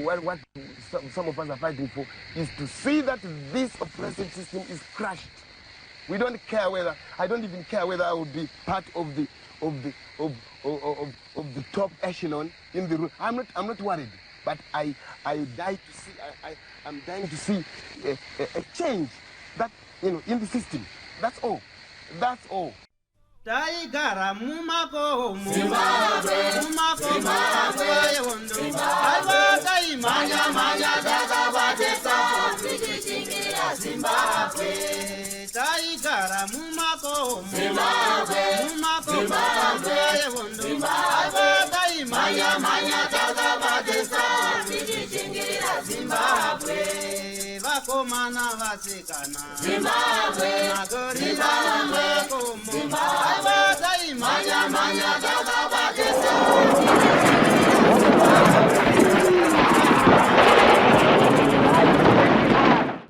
What some of us are fighting for is to see that this oppressive system is crushed. We don't care whether, I don't even care whether I will be part of the top echelon in the room. I'm not worried, but I die to see, I'm dying to see a change in the system. That's all. That's all. Taigara mumakomo, mumakomo nguva yehondo. Aiwa, taimhanya mhanya takabatesa tichishingirira Zimbabwe. Taigara mumakomo, mumakomo nguva yehondo. Aiwa, taimhanya mhanya takabatesa tichishingirira Zimbabwe. Vakomana, vasikana, Zimbabwe, magorira mumakomo. Aiwa, taimhanya mhanya takabatesa.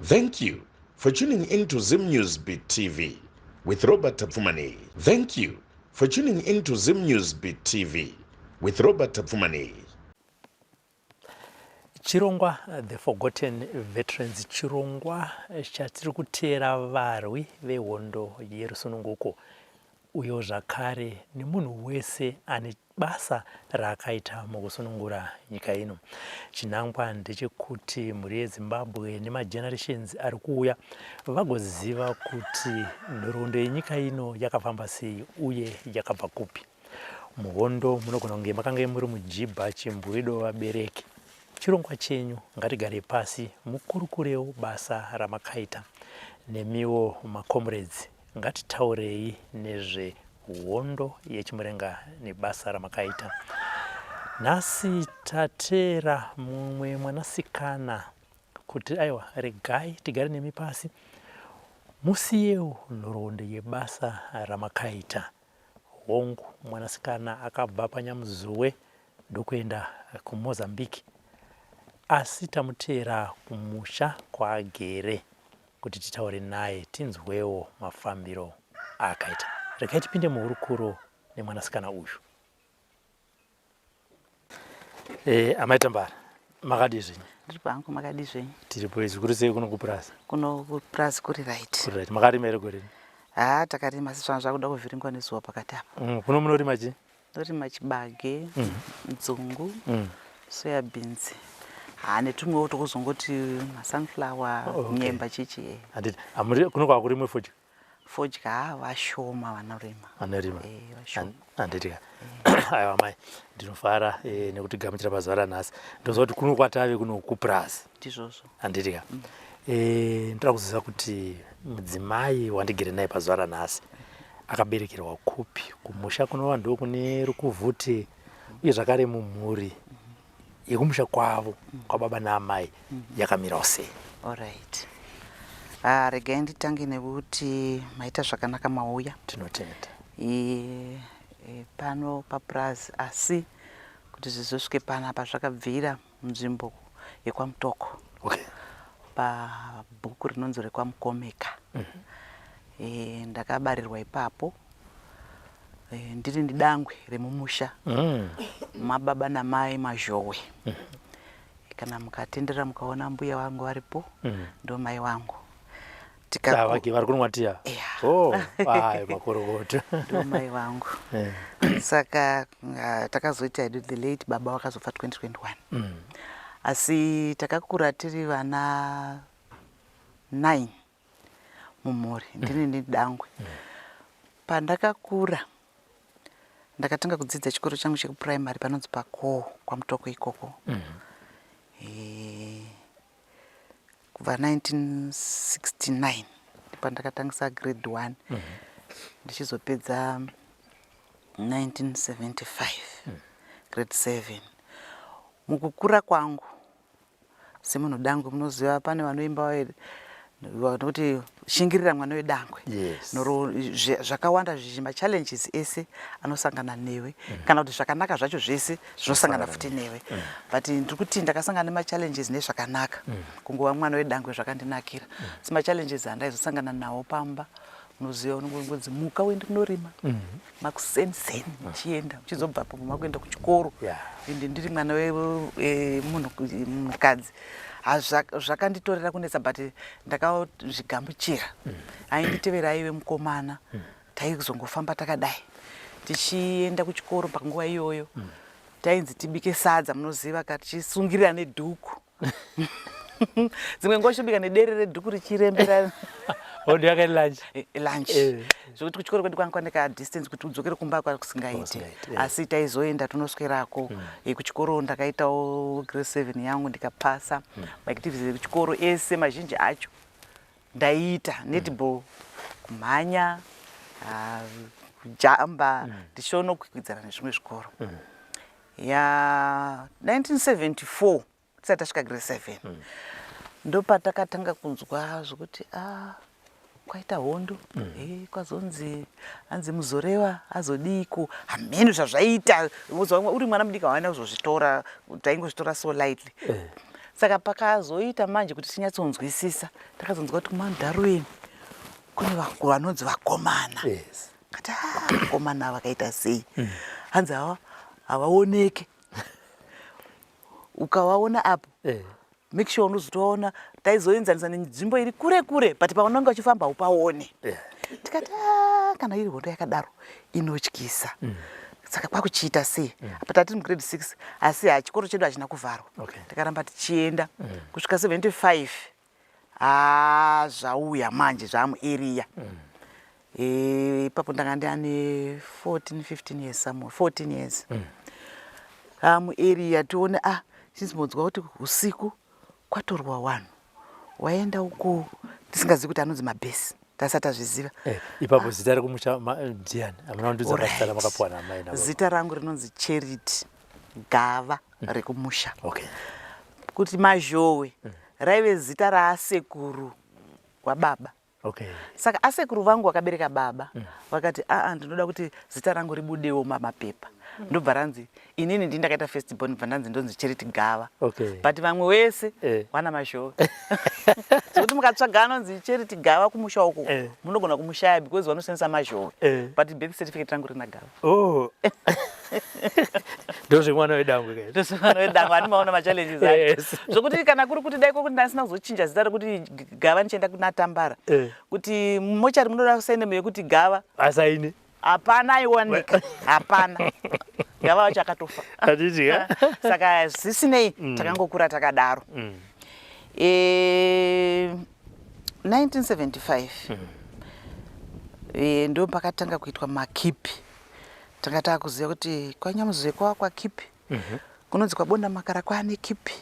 Thank you for tuning in to Zim News Beat TV with Robert Tafumani. Thank you for tuning in to Zim News Beat TV with Robert Tafumani. Chirongwa The Forgotten Veterans, chirongwa chatiri kuteera varwi vehondo yerusununguko, uyo zvakare nemunhu wese ane basa raakaita mukusunungura nyika ino. Chinangwa ndechekuti mhuri yeZimbabwe nemagenerations ari kuuya vagoziva kuti nhoroondo yenyika ino yakafamba sei uye yakabva kupi. Muhondo munogona kunge makange muri mujibha, chimbwido, vabereki. Chirongwa chenyu, ngatigare pasi mukurukurewo basa ramakaita. Nemiwo macomrades, ngatitaurei nezvehondo yechimurenga nebasa ramakaita. Nhasi tateera mumwe mwanasikana kuti aiwa, regai tigare nemi pasi musiyewo nhoroondo yebasa ramakaita. Hongu, mwanasikana akabva paNyamuzuwe ndokuenda kuMozambique, asi tamuteera kumusha kwaagere kuti titaure naye tinzwewo mafambiro aakaita. Regai tipinde muhurukuro nemwanasikana uyu. Amai Tambara, makadii zvenyu? Ndiri pangu, makadii zvenyu? Tiripo. Zvikuru sei kuno kupurazi? Kuno kupurazi kuri right. Kuri right. Makarima here gore rino? Haa, takarima, asi zvanga zvakuda kuvhiringwa nezuva pakati apa. Kuno munorima chii? Ndorima chibage, nzungu, soya beans, haa, netumwewo tokuzongoti masunflower. Nyemba, chichi. Handiti hamuri kuno kwakurimwe fodya? Fodya vashoma vanorima. Vanorima. Eh, vashoma. Handiti ka? Aiwa mai, ndinofara nekuti gamuchira pazuva ranhasi. Ndinoziva kuti kuno kwatave kuno kupurazi. Ndizvozvo. Handiti ka? Ndoda kuziva kuti mudzimai wandigere naye pazuva ranhasi akaberekerwa kupi, kumusha kunova ndo kune Rukuvhute, uye zvakare mumhuri yekumusha kwavo kwababa naamai yakamirawo sei? Alright, ah, regai nditange nekuti maita zvakanaka mauya. Tinotenda. E, pano papurazi, asi kuti zvizosvike panapa zvakabvira munzvimbo yekwaMutoko, pabhuku rinonzi rekwaMukomeka. Ndakabarirwa ipapo. Ndiri ndidangwe remumusha mababa namai Mazhowe. Kana mukatendera mukaona mbuya vangu varipo, ndo mai vangu. Vake vari kunwa tiya? Yeah. Oh, ai, makorokoto. Ndo mai vangu. Saka takazoita hedu the late baba vakazofa 2021, asi takakura tiri vana 9 mumhuri, ndini ndidangwe. Pandakakura ndakatanga kudzidza chikoro changu chekupuraimary panonzi paKoo, kwaMutoko ikoko. Kubva 1969 pandakatangisa grade 1, ndichizopedza 1975 grade 7. Mukukura kwangu semunhu dangwe, munoziva pane vanoimba vanoti shingirira mwana wedangwe. Noro zvakawanda zvizhinji, machallenges ese anosangana newe, kana kuti zvakanaka zvacho zvese zvinosangana futi newe. But ndiri kuti ndakasangana nemachallenges nezvakanaka. Kungova mwana wedangwe zvakandinakira, asi machallenges andaizosangana nawo pamba. Unoziva unongonzi muka uende kunorima makuseniseni muchienda muchizobvapo makuenda kuchikoro. Ende ndiri mwana wemunhu munhukadzi, zvakanditorera kunetsa, but ndakazvigamuchira. Ainditevera aive mukomana, taizongofamba takadai tichienda kuchikoro. Panguva iyoyo tainzi tibike sadza, munoziva ka, tichisungirira nedhuku, dzimwe nguva tichibika nedere redhuku richirembera. Ondi yakaita lunch. Lunch. Zvekuti kuchikoro kwedu kwanga kwane kadistance kuti udzokere kumba kwakusingaiti. Kwakusingaiti, eh. Asi taizoenda tonoswerako. Kuchikoro ndakaitawo grade 7 yangu ndikapasa. Maactivities ekuchikoro ese mazhinji acho ndaiita, netball, kumhanya, kujamba, ndichionokwikwidzana nezvimwe zvikoro. Ya 1974, tisati tasvika grade 7, ndopatakatanga kunzwa zvokuti a kwaita hondo. Kwazonzi hanzi Muzorewa azodiko, hameno zvazvaita. Uzwa uri mwana mudiki, hawana kuzozvitora, taingozvitora so lightly. Saka pakazoita manje kuti tinyatsonzwisisa, takazonzwa kuti kuMount kune vanonzi vakomana. Kati, "Ah, vakomana vakaita sei?" Hanzi havaoneke, ukavaona apo make sure unozotovaona. Taizoenzanisa nenzvimbo iri kure kure, but paunenge uchifamba upaone. Tikati, "Ah, kana iri hondo yakadaro inotyisa, saka kwakuchiita sei?" Apa tatiri mugrade 6, asi chikoro chedu hachina kuvharwa. Takaramba tichienda kusvika 75. Ha, zvauya manje zvamuarea. Ipapo ndanga ndiane 14, 15 years somewhere, 14 years. Muarea tione, ah, chinzimbodzwa kuti usiku kwatorwa vanhu waenda uko, tisingazivi kuti anonzi mabhesi, tasati tazviziva. Ipapo zita rekumusha ndiani? Hamuna kundiudza mazita ramakapiwa namai nababa. Zita rangu rinonzi Charity Gava rekumusha. Kuti Mazhowe raive zita raasekuru wababa. Saka asekuru vangu vakabereka baba vakati, "Aa, ndinoda kuti zita rangu ribudewo mamapepa." Ndobva ranzi inini ndini ndakaita first born, bva ndanzi ndonzi Charity Gava. But vamwe wese wana Mazhowe, zvekuti mukatsvaga anonzi Charity Gava kumusha uko munogona kumushaya because vanoshandisa Mazhowe. But birth certificate rangu rina Gava. Oh. Ndozvemwana wedangwe kai. Ndozvemwana wedangwe, ani maona machallenges acho. Zvokuti kana kuri kuti dai kuri kuti ndasina kuzochinja zita rekuti Gava ndichienda kuna Tambara, kuti mochari munoda surname yekuti Gava, Asaini. hapana aiwanika, hapana. Gava wacho akatofa. Handiti ka? Saka zvisinei, takangokura takadaro. 1975 ndo pakatanga kuitwa makipi. Tanga taakuziva kuti kwaNyamuzuve kwava kwakipi, kunonzi kwaBonda Makara kwaane kipi,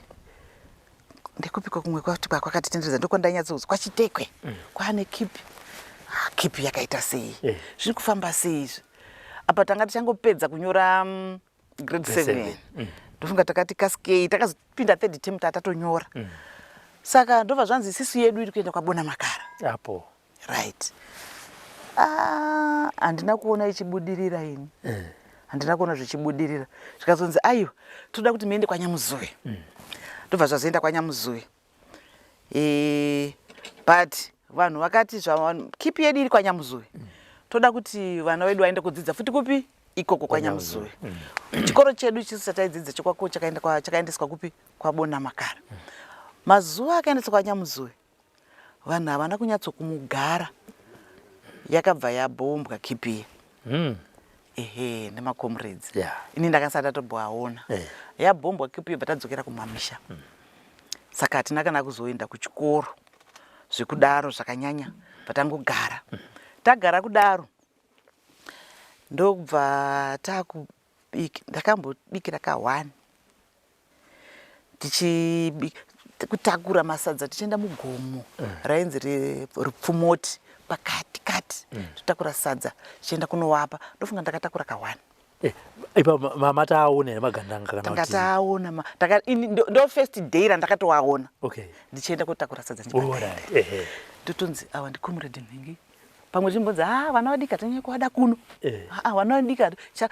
ndekupiko kumwe kwati kwakatitenderedza, ndokwandainyatsokuzi kwaChitekwe kwaane kipi. Ah, kipi yakaita sei? Zviri kufamba sei izvi? Apa tanga tichangopedza kunyora grade Grade 7. 7. Ndofunga takati kasikei takazopinda third term tatonyora. Saka ndobva zvanzi isisu yedu iri kuenda kwaBona Makara. Apo. Right. Ah, handina kuona ichibudirira ini. Handina kuona zvichibudirira. Zvikazonzi, "Aiwa, toda kuti muende kwaNyamuzuve." Ndobva zvazoenda kwaNyamuzuve. But vanhu vakati kipi yedu iri kwaNyamuzuve, toda kuti vana vedu vaende kudzidza futi kupi? Ikoko kwaNyamuzuve. Chikoro chedu chisu chataidzidza chekwako chakaendeswa kupi? KwaBona Makara. Mazuva akaendeswa kwaNyamuzuve, vanhu havana kunyatsokumugara, yakabva yabhombwa kipi. Ehe, nemacomrades. Ini ndakasati ndatomboaona. Yabhombwa kipi, yobva tadzokera kumamisha. Saka hatina kana kuzoenda kuchikoro zvekudaro zvakanyanya, patangogara tagara kudaro, ndobva takubika. Ndakambobikira ka1 kutakura masadza tichienda mugomo rainzi Rupfumoti, pakati kati, totakura sadza tichienda kunovapa. Ndofunga ndakatakura ka1. Ipapo mataaona here magandanga kana Tanga kuti? Taaona ndo first day randakatoaona ndichienda kotakura sadza. Alright. Ehe. Totonzi awa ndicomrade nhingi. Pamwe tichimbonzi ha ah, vana vadiki hatanyanya kuvada kuno eh. ah, ah, vana vadiki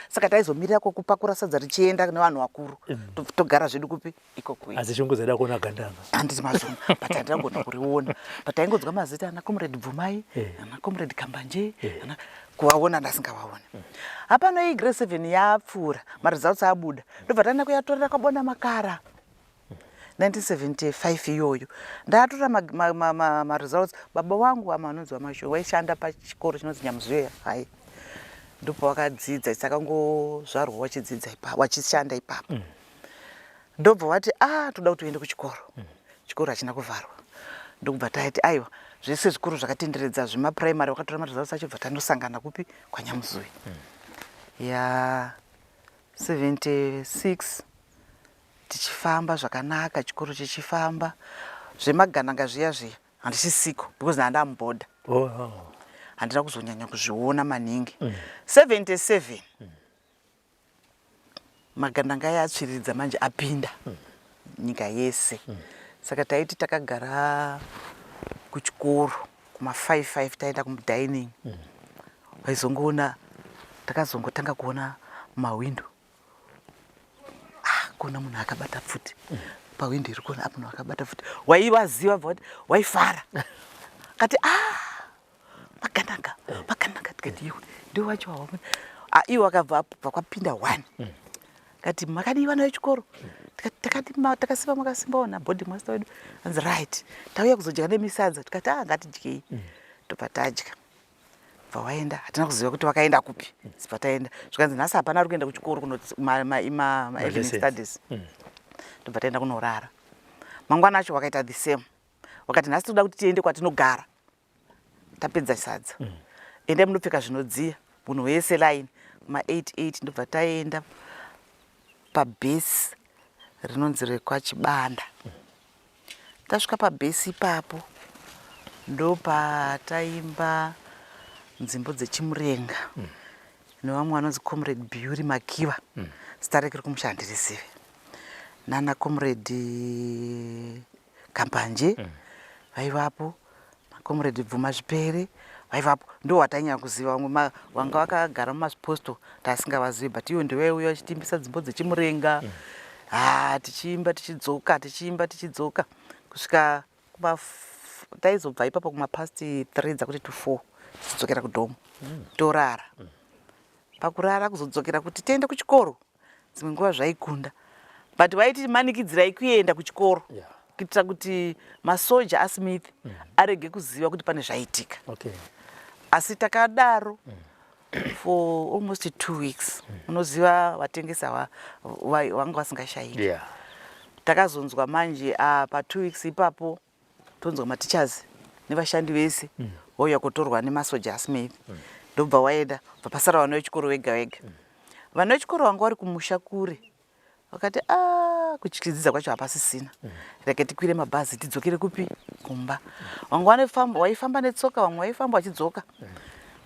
saka taizomirira kwekupakura sadza richienda nevanhu vakuru mm. Togara zvedu kupi ikoko. Asi shungu dzaida kuona gandanga. Handiti mazvona, but handina kugona kuriona, but taingonzwa mazita ana Comrade Bvumai eh. ana Comrade Kambanje eh. ana kuvaona ndasingavaoni. Hapano iyi grade 7 yapfuura, maresults abuda, ndobva taenda kuyatorera kwabona makara 1975 iyoyo. Ndatora maresults, baba wangu ama anonzi vamasho waishanda pachikoro chinonzi Nyamuzuya Hai, ndopawakadzidza, sakangozvarwa wachidzidza ipapo, wachishanda ipapo. Ndobva wati a ah, toda kuti uende kuchikoro. Chikoro hachina kuvharwa. Ndokubva taiti aiwa, zvese zvikoro zvakatenderedza zvemapuraimary wakatora maresults acho, bva tandosangana kupi? KwaNyamuzuyi. Ya 76 tichifamba zvakanaka, chikoro chichifamba, zvemagananga zviya zviya handisisiko because handamubhodha. Oh. Handina kuzonyanya kuzviona maningi. 77 magandanga aya atsviriridza manje apinda nyika yese. Saka taiti takagara kuchikoro kuma 5 5 taenda kumudining, waizongoona takazongotanga kuona mahwindo, ah, kuona munhu akabata pfuti pahwindo iri, kuona munhu akabata pfuti, waivaziva, bva wati waifara kati ah, magandanga, magandanga. Tikati iwe ndiwe wacho wawa. Ah, iwe wakabva bva kwapinda one kati makadii vana vechikoro? Tikati takati takasimba, makasimbawo naboarding master wedu. Anzi right, tauya kuzodya nemisadza. Tikati ah, ngatidyei. Tobva tadya, bva waenda, hatina kuziva kuti wakaenda kupi. Sibva taenda, zvikanzi nhasi hapana ari kuenda kuchikoro kuno ma evening studies. Tobva taenda kunorara. Mangwana acho wakaita the same, wakati nhasi toda kuti tiende kwatinogara tapedza sadza. Endai munopfeka zvinodziya, munhu wese line kuma88. Ndobva taenda pabhesi rinonzi rekwaChibanda. Tasvika pabhesi ipapo ndopataimba nzimbo dzechimurenga nevamwe vanonzi Comrade Beauty Makiva, zita rake rekumusha handirizive, nana Comrade Kambanje vaivapo, Comrade Bvuma Zvipere vaivapo. Ndo watainyanya kuziva. Vamwe vanga vakagara mumaposto taasingavazivi, but iwo ndovaiuya vachitimbisa dzimbo dzechimurenga. Ha, tichiimba tichidzoka, tichiimba tichidzoka, kusvika kuma taizobva ipapo kumapast 3 dzakuti to 4, tichidzokera kudhomu, torara. Pakurara, kuzodzokera kuti tiende kuchikoro dzimwe nguva zvaikunda, but vaiti manikidzirai kuenda kuchikoro kuitira kuti masoja aSmith arege kuziva kuti pane zvaitika. Asi takadaro for almost 2 weeks. Unoziva vatengesi vanga vasingashayiki. Takazonzwa manje ah, pa2 weeks ipapo tonzwa mateachers nevashandi vese vauya kutorwa nemasoja aSmith. Ndobva waenda, bva pasara vana vechikoro vega vega. Vana vechikoro vanga vari kumusha kure vakati a kuchidzidza kwacho hapasisina, rege tikwire mabhazi tidzokere kupi? Kumba. Vamwe waifamba netsoka, vamwe vaifamba vachidzoka.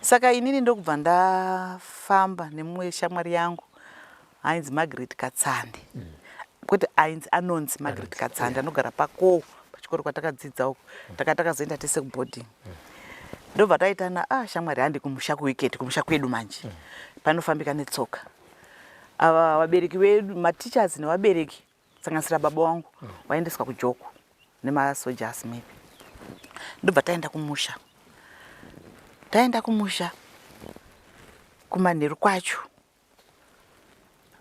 Saka inini ndokubva ndafamba nemumwe shamwari yangu ainzi Margaret Katsande, kwete ainzi, anonzi Margaret Katsande, anogara pakowo pachikoro kwatakadzidza uko. Takazoenda tese kuboarding. Ndobva taitana ah, shamwari, handi kumusha kuweekend, kumusha kwedu manje panofambika netsoka. Ava vabereki vedu, mateachers nevabereki kusanganisira baba wangu, vaendeswa kujoko nemasoja aSmith. Ndobva taenda kumusha. Taenda kumusha kumanheru kwacho,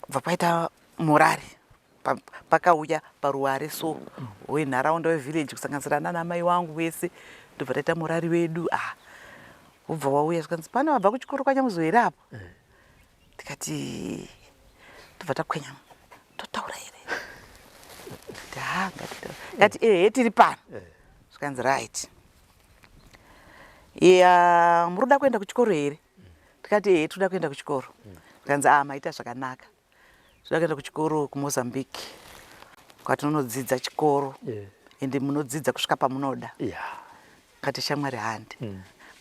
bva paita morari. Pakauya paruware so wenharaunda, wevillage, kusanganisira nana mai wangu vese. Ndobva taita morari wedu. Ah, wobva wauya, zvikanzi pane vabva kuchikoro kwaNyamuzo here apo? Tikati, tobva takwenya, totaura here? Tikati ha, ngatitaura. Ngati ehe, tiri pano. Zvikanzi right, ya muri kuda kuenda kuchikoro here? Tikati ehe, tinoda kuenda kuchikoro. Zvikanzi a maita zvakanaka, toda kuenda kuchikoro kuMozambique kwatinonodzidza chikoro, ende munodzidza kusvika pamunoda. Kati shamwari, handi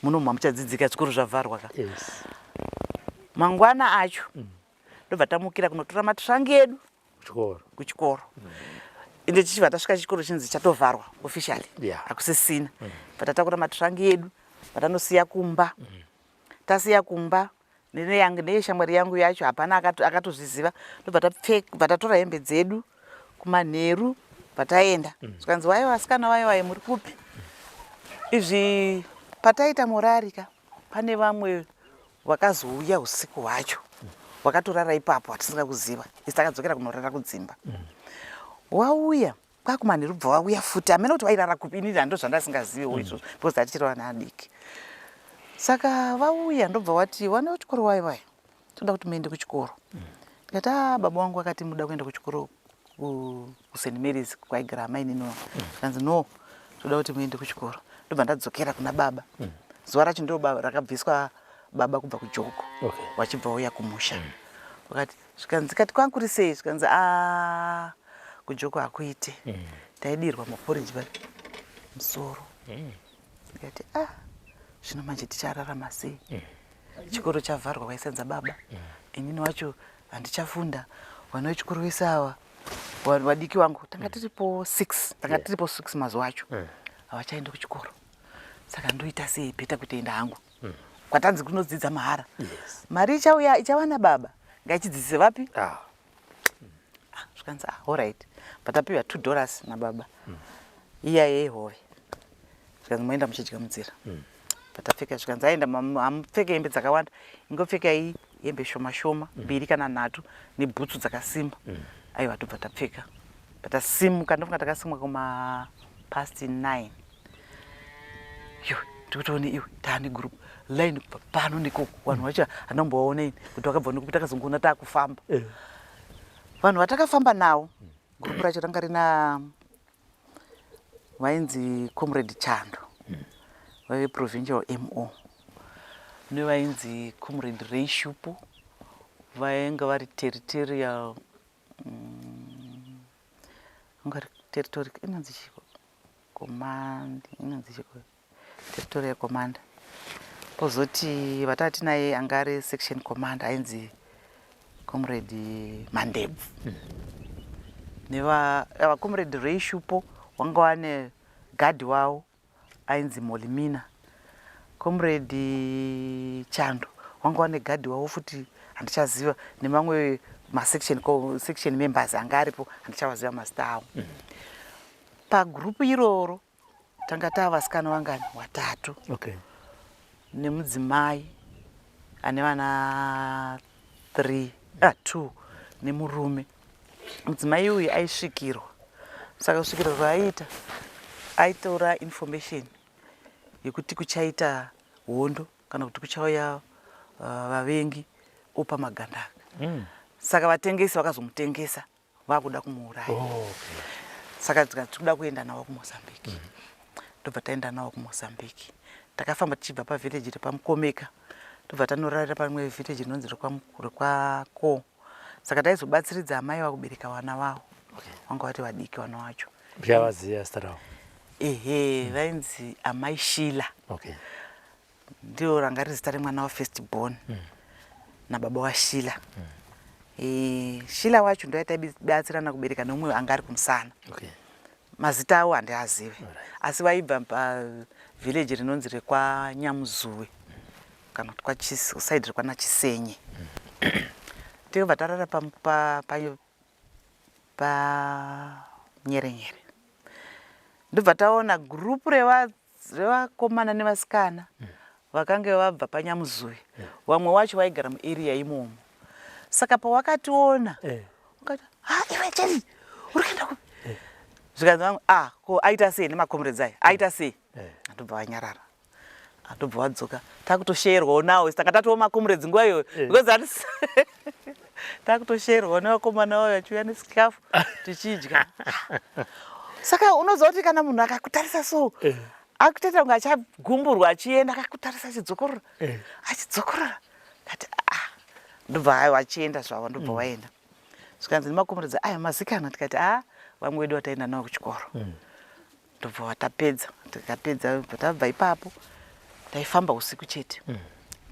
muno mamuchadzidzika, zvikoro zvavharwa ka. Mangwana acho ndobva tamukira kunotora matrangi edu kuchikoro. Kuchikoro. Ende tichibva tasvika, chikoro chinzi chatovharwa officially. Hakusisina. Bva tatakura matrangi edu. Vatanosiya kumba. Tasiya kumba neyeshamwari yangu yacho hapana akatozviziva. Ndobva tapfeka, bva tatora hembe dzedu kumanheru bva taenda. Zvikanzi waye vasikana waye waye muri kupi? Izvi pataita morari ka pane vamwe vakazouya usiku hwacho vakatorara ipapo hatisinga kuziva. Isu takadzokera kunorara kudzimba. Wauya kwakumanheru bva vauya futi hameno kuti vairara kupi inini hando zvandasingazivewo izvozvo because tatichiri vana adiki. Saka vauya ndobva vati vana vechikoro waye waye toda kuti muende kuchikoro. Ndikati ah baba vangu vakati muda kuenda kuchikoro kuSt Mary's kwaigara amainini vangu. Zvikanzi no toda kuti muende kuchikoro. Ndobva ndadzokera kuna baba. Zuva racho ndiro rakabviswa baba kubva kuJoko vachibva vauya kumusha. Vakati zvikanzi kati kwangu kuri sei? Zvikanzi ah kuJoko hakuite. Taidirwa maporridge pa musoro. Ndikati ah zvino manje tichararama sei? Chikoro chavharwa kwaisenza baba. Inini wacho handichafunda. Vana vechikoro vese ava vadiki vangu tanga tiripo 6 tanga tiripo 6 mazuva acho havachaendi kuchikoro. Saka ndoita sei? Bheta kutoenda hangu kwatanzi kunodzidza mahara. Mari ichauya ichawana baba ngaichidzidzise vapi? Zvikanzi ah alright. Patapiwa $2 nababa. Iya yehove. Zvikanzi moenda muchidya munzira. Patapfeka zvikanzi aenda hamupfeke hembe dzakawanda ingopfekai hembe shoma shoma mbiri kana nhatu nebhutsu dzakasimba. Aiwa tobva tapfeka. Patasimuka ndofunga takasimuka kuma past 9. Yo ndikutoone iwe taane group line kubva pano nekoko vanhu vacho handambovaona ini kuti vakabva nekupi takazongoona taakufamba. Vanhu vatakafamba navo group racho ranga rina vainzi Comrade Chando vaive provincial MO nevainzi Comrade Ray Shupo vainge vari territorial vanga vari territory inonzi chii command inonzi chii territorial commander. Pozoti vatati naye anga ari section commander ainzi Comrade Mandebvu. Neva Comrade Ray Shupo wanga wane guard wavo ainzi Molimina. Comrade Chando wanga wane guard wavo futi handichaziva nemamwe ma section members anga aripo handichavaziva mazita avo. Pagroup iroro tanga tava vasikana vangani watatu. Nemudzimai ane vana 3 2 nemurume. Mudzimai uyu aisvikirwa. Saka kusvikirwa kwaaiita aitora information yekuti kuchaita hondo kana kuti kuchauya vavengi opa magandanga. Saka vatengesi vakazomutengesa vakuda kumuuraya. Saka tikuda kuenda navo kuMozambique. Ndobva taenda navo kuMozambique. Takafamba tichibva pavillage repaMukomeka tobva tanorarira pamwe village rinonzi rekwaKo. Saka taizobatsiridza amai vakubereka vana vavo. Vanga vari vadiki vana vacho. Ndichavaziva zita ravo. Ehe, vainzi amai Sheila. Ndiro ranga riri zita remwana wa first born nababa waSheila. Sheila wacho ndiye taibatsirana kubereka neumwe anga ari kumusana. Mazita avo handiazive. Asi vaibva pavillage rinonzi rekwaNyamuzuwe kana kuti side rekwana Chisenye. Tobva tarara panyerenyere. Ndobva taona group revakomana nevasikana vakange vabva paNyamuzuwe. Vamwe wacho vaigara muarea imomo. Saka pawakationa ukati ha iwe Jerry uri kuenda kupi? Zvikanzi vamwe ah ko aita sei nemacomrades aya aita sei? Ndobva vanyarara. Ndobva vadzoka takutosheerwawo nawo tanga tatova macomrades nguva iyoyo because hatisi takutosheerwawo nevakomana vayo vachiuya nesikafu tichidya. Saka unoziva kuti kana munhu akakutarisa so akutoita kunge achagumburwa achienda akakutarisa achidzokorora achidzokorora kati ah ndobva vachienda zvavo ndobva vaenda. Zvikanzi nemacomrades aya mazikana tikati ah vamwe vedu vataenda navo kuchikoro. Ndobva watapedza tikapedza tabva ipapo taifamba usiku chete.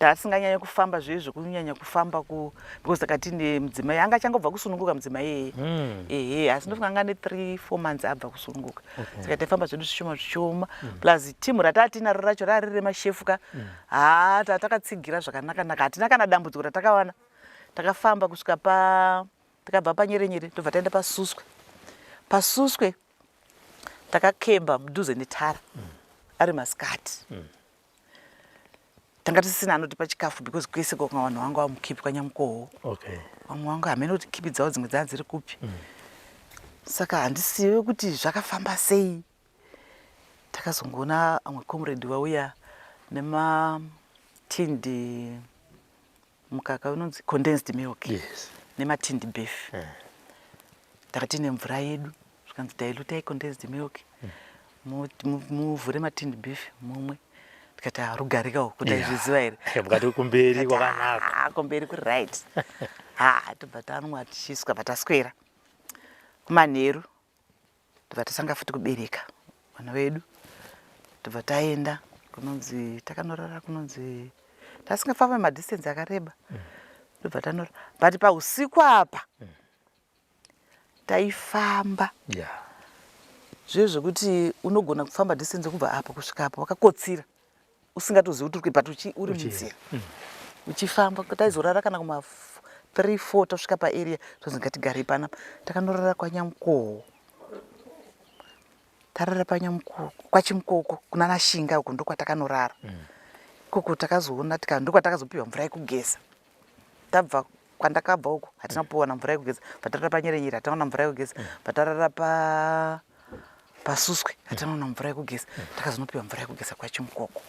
Tasinganyanya kufamba zviye zvekunyanya kufamba ku because takati nemudzimai anga achangobva kusununguka mudzimai iyeye. Ehe, asi ndofunga anga ane 3 4 months abva kusununguka. Saka taifamba zvedu zvishoma zvishoma. Plus team ratatinaro racho rari remashefu ka. Haa tatakatsigira zvakanaka naka. Hatina kana dambudziko ratakawana. Takafamba kusvika pa takabva panyerenyere tobva taenda pasuswe. Pasuswe takakemba mudhuze netara. Ari masikati. Tanga tisisina anotipa chikafu because kwese kwanga vanhu vanga vamukipi kwaNyamukoho. Okay. Vamwe vanga hameno kuti kipi dzavo dzimwe dzanga dziri kupi. Saka handisive kuti zvakafamba sei. Takazongoona amwe comrade vauya nematinned mukaka unonzi condensed milk. Yes. Nematinned beef. Takati nemvura yedu zvikanzi dilutai condensed milk. Muvhure matinned beef mumwe. Tikati harugarika uku kuti aizviziva here. Mukati kumberi kwakanaka. Kumberi kuri right. Ha tobva tanwa tichiswa bva taswera. Kumanheru tobva tasanga futi kubereka vana vedu. Tobva taenda kunonzi takanorara kunonzi tasingafambe madistance akareba. Tobva tanorara but pausiku apa taifamba. Zviye zvekuti unogona kufamba distance kubva apa kusvika apa wakakotsira usingatozivi kuti uri but uri munzira. Uchifamba taizorara kana kuma 3 4 tosvika paarea tonzi ngatigarei panapa. Takanorara kwaNyamukoho. Tarara paNyamukoho kwaChimukoko kuna Nashinga uko ndokwatakanorara. Ikoko takazoona tika ndokwatakazopiwa mvura yekugeza. Tabva kwandakabva uko hatina kupiwa mvura yekugeza. Patarara paNyerenyere hatina kuwana mvura yekugeza. Patarara paSuswe hatina kuwana mvura yekugeza. Takazonopiwa mvura yekugeza kwaChimukoko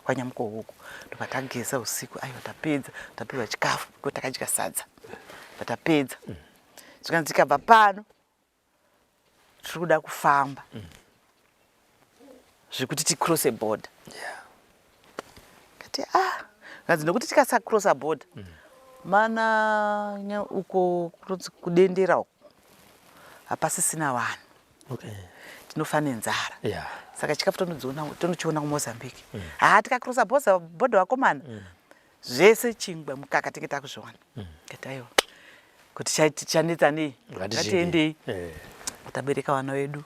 kwaNyamukoho uko. Ndobva tageza usiku aiwa tapedza tapiwa chikafu because takadya sadza. Patapedza zvikanzi tikabva pano tiri kuda kufamba zvekuti ticrosse border. Kati ah kanzi nekuti tikasacrossa border mana uko kunonzi kudendera uko hapasisina vanhu. Okay. Tinofa nenzara. Saka chikafu tonochiona kuMozambique. Haa tikacrossa border vakomana. Zvese chingwa mukaka tinge takuzviwana. Kati aiwa. Kuti tichanetsa nei? Ngatiendei. Tabereka vana vedu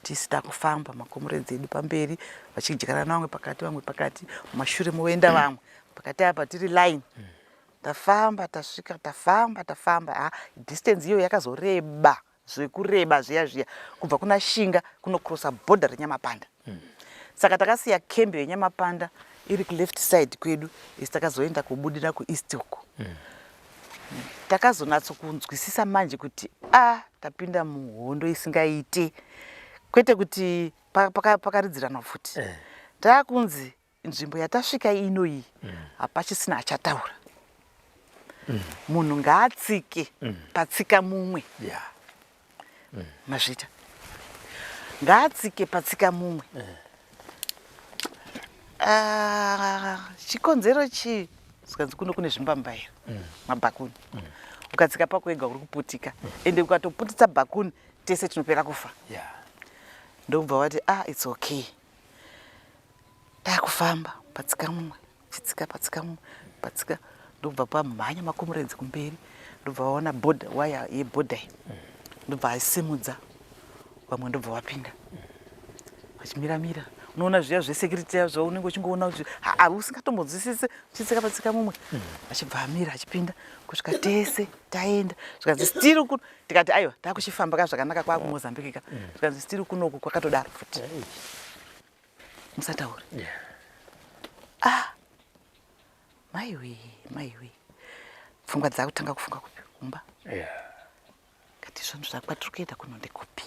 tisi takufamba makomuredzi edu pamberi vachidyarana vamwe pakati vamwe pakati mumashure moenda vamwe pakati apa tiri line. Tafamba tasvika tafamba tafamba ha distance iyo yakazoreba zvekureba zviya zviya kubva kuna Shinga kunocrossa border reNyamapanda. Saka takasiya camp yeNyamapanda iri kuleft side kwedu isi takazoenda kubudira kueast uko. Takazonatso kunzwisisa manje kuti a tapinda muhondo isingaite kwete kuti pakaridzirana futi. Takunzi nzvimbo yatasvika ino iyi hapachisina achataura. Munhu ngaatsike patsika mumwe. Mazvita. Ngaatsike patsika mumwe. Chikonzero chii? Zvikanzi kuno kune zvimbambaira, mabhakuni. Ukatsika pako wega uri kuputika. Ende ukatoputitsa bhakuni tese tinopera kufa. Ndobva wati ah it's okay. Takufamba patsika mumwe, chitsika patsika mumwe, patsika ndobva pamhanya makomuredzi kumberi, ndobva vaona border waya yeborder iyi. Ndobva asimudza vamwe ndobva vapinda. Vachimira mira. Unoona zviya zvesecurity yazvo unenge uchingoona kuti haa usingatombonzwisisi uchitsika patsika mumwe. Achibva amira achipinda kusvika tese taenda. Zvikanzi still kuno tikati aiwa takuchifamba ka zvakanaka kwakuMozambique ka. Zvikanzi still kunoku kwakatodaro futi. Musataure. Ah maiwe maiwe. Pfungwa dzakutanga kufunga kupi kumba. Kati zvinhu zvakwatiri kuenda kuno ndekupi.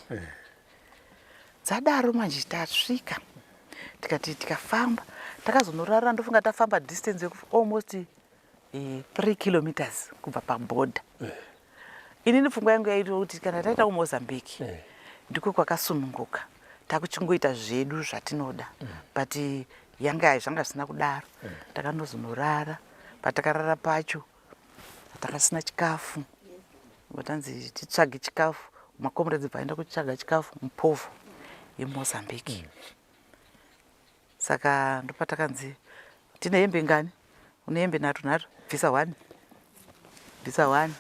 Dzadaro manje tasvika tikati tikafamba takazonorara ndofunga tafamba distance yeku almost 3 kilometers kubva paborder. Inini pfungwa yangu yaita kuti kana taita kuMozambique ndiko kwakasununguka takuchingoita zvedu zvatinoda. But yanga zvanga zvisina kudaro. Takanozonorara patakarara pacho takasina chikafu. Vatanzi titsvage chikafu makomuredzi bvaenda kutsvaga chikafu mupovho yeMozambique. Saka ndopatakanzi tine hembe ngani? Une hembe nhatu nhatu, bvisa one, bvisa one.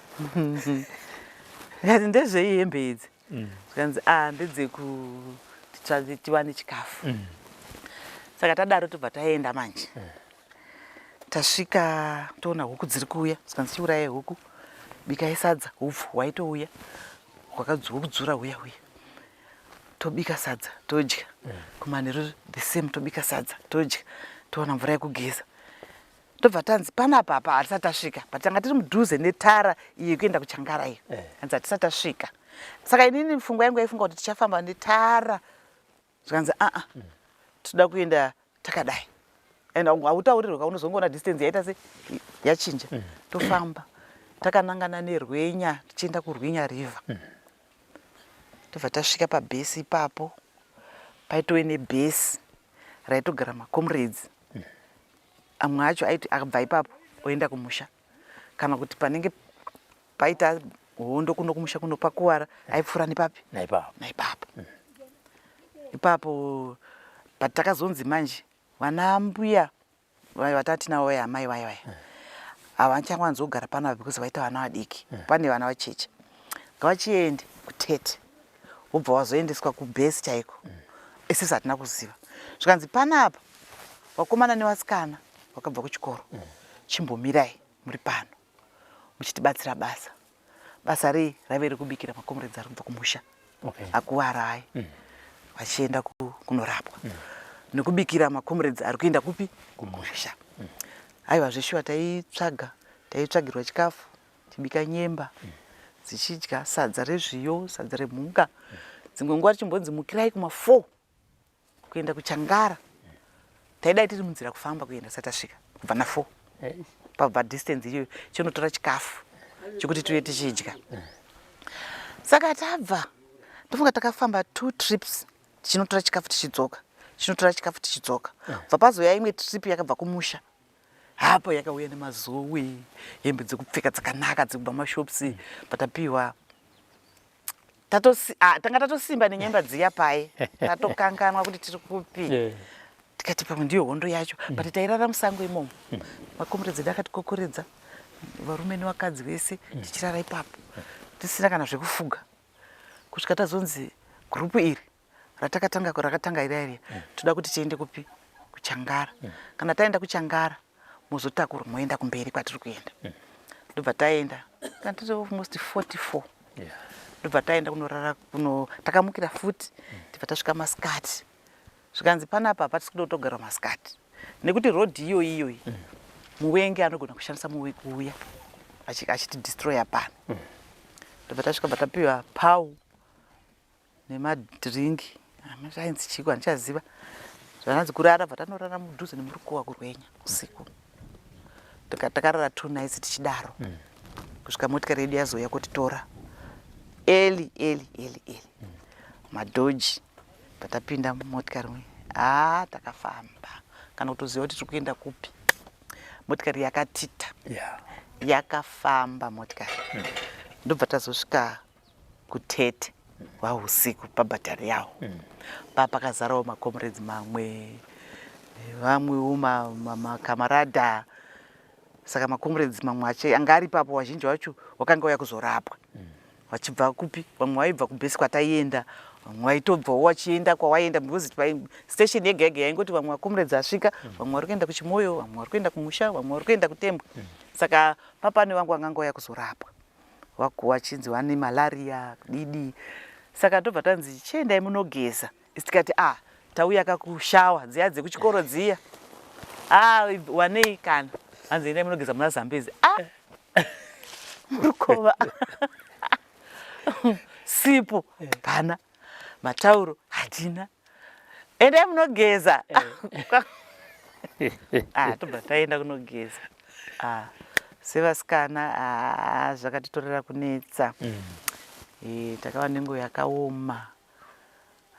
Ndikati ndezvei hembe idzi? Zvikanzi a ndedzekuti tiwane chikafu. Saka tadaro tobva taenda manje. Tasvika toona huku dziri kuuya, zvikanzi chiurayai huku, bikai sadza, hupfu hwaitouya hwakadzura huya huya. Tobika sadza todya. Kumanheru the same, tobika sadza todya, towana mvura yekugeza. Tobva tanzi panapa apa hatisati tasvika, but tanga tiri mudhuze netara iyo yekuenda kuChangara iyo. Hanzi hatisati tasvika. Saka inini pfungwa yangu yaifunga kuti tichafamba netara, zvikanzi aa toda kuenda takadai. And hautaurirwe kaunozongoona distance yaita se yachinja. Tofamba takanangana neRwenya tichienda kuRwinya River. Tobva tasvika pabhesi ipapo, paitove nebhesi raitogara macomrades. Amwe acho aiti akabva ipapo oenda kumusha, kana kuti panenge paita hondo kuno kumusha kuno pakuwara, aipfuura nepapi? Naipapo. Naipapo. Ipapo but takazonzi manje vana mbuya vatatinavo vaya, amai vaya vaya, havachakwanzogara panapa because vaita vana vadiki, pane vana vacheche, ngavachiende kuTete, wobva wazoendeswa kubhesi chaiko. Isusu hatina kuziva. Zvikanzi panapa vakomana nevasikana vakabva kuchikoro, chimbomirai muri pano muchitibatsira basa. Basa rei? Raive rekubikira macomrades ari kubva kumusha akuvara ayi vachienda kunorapwa, nekubikira macomrades ari kuenda kupi? Kumusha. Aiwa, zveshuwa taitsvaga, taitsvagirwa chikafu, tibika nyemba dzichidya sadza rezviyo, sadza remhunga. Dzimwe nguva tichimbonzi mukirai kuma 4 kuenda kuChangara, taidai tiri munzira kufamba kuenda tisati tasvika, kubva na 4 pabva distance iyoyo, chinotora chikafu chekuti tuye tichidya. Saka tabva, ndofunga takafamba two trips, tichinotora chikafu tichidzoka, tichinotora chikafu tichidzoka. Bva pazoya imwe trip yakabva kumusha hapo, yakauya nemazowe, hembe dzekupfeka dzakanaka dzekubva mashops. Patapiwa tanga tatosimba nenyemba dziya paye, tatokanganwa kuti tiri kupi. Tikati pamwe ndiyo hondo yacho, but tairara musango imomo. Macomrades edu akatikokoredza, varume nevakadzi vese, tichirara ipapo tisina kana zvekufuga, kusvika tazonzi gurupu iri ratakatanga, rakatanga iri iri, toda kuti tiende kupi? KuChangara. Kana taenda kuChangara mozotakurwa moenda kumberi kwatiri kuenda. Ndobva taenda, kana tiri almost 44. Ndobva taenda kunorara kuno, takamukira futi, tibva tasvika masikati. Zvikanzi panapa hapatisi kuda kutogara masikati nekuti rodhi iyoyi iyoyi muwenge anogona kushandisa muwe kuuya achitidestroya pano. Ndobva tasvika, bva tapiwa pau nemadhiringi, ainzi chiko handichaziva. Zvananzi kurara, bva tanorara mudhuze nemurukowa kuRwenya usiku. Takarara 2 nights tichidaro kusvika motikari yedu yazouya kutitora early, early, early, early, madhoji. Patapinda mumotikari mwe, haa, takafamba kana kutoziva kuti tiri kuenda kupi. Motikari yakatita, yakafamba motikari, ndobva tazosvika kuTete hwausiku pabhatari yawo. Papakazarawo macomrades mamwe, vamwewo makamaradha. Saka macomrades mamwe acho anga ari ipapo, vazhinji vacho vakanga uya kuzorapwa vachibva kupi? Vamwe vaibva kubhesi kwataienda, vamwe vaitobvawo vachienda kwawaienda, because station yega yega yaingoti vamwe macomrades asvika, vamwe vari kuenda kuChimoyo, vamwe vari kuenda kumusha, vamwe vari kuenda kuTembwa. Saka papane vangu vanganga uya kuzorapwa, vachinzi vane malaria didi. Saka tobva tanzi chiendai munogeza. Isi tikati a tauya kakushawa dziya dzekuchikoro dziya, a wanei kana hanzi endai munogeza muna Zambezi. A murukova, sipo hapana, matauro hatina, endai munogeza. Ah, tobva taenda kunogeza. Ah, sevasikana, ah, zvakatitorera kunetsa. Takava nenguva yakaoma,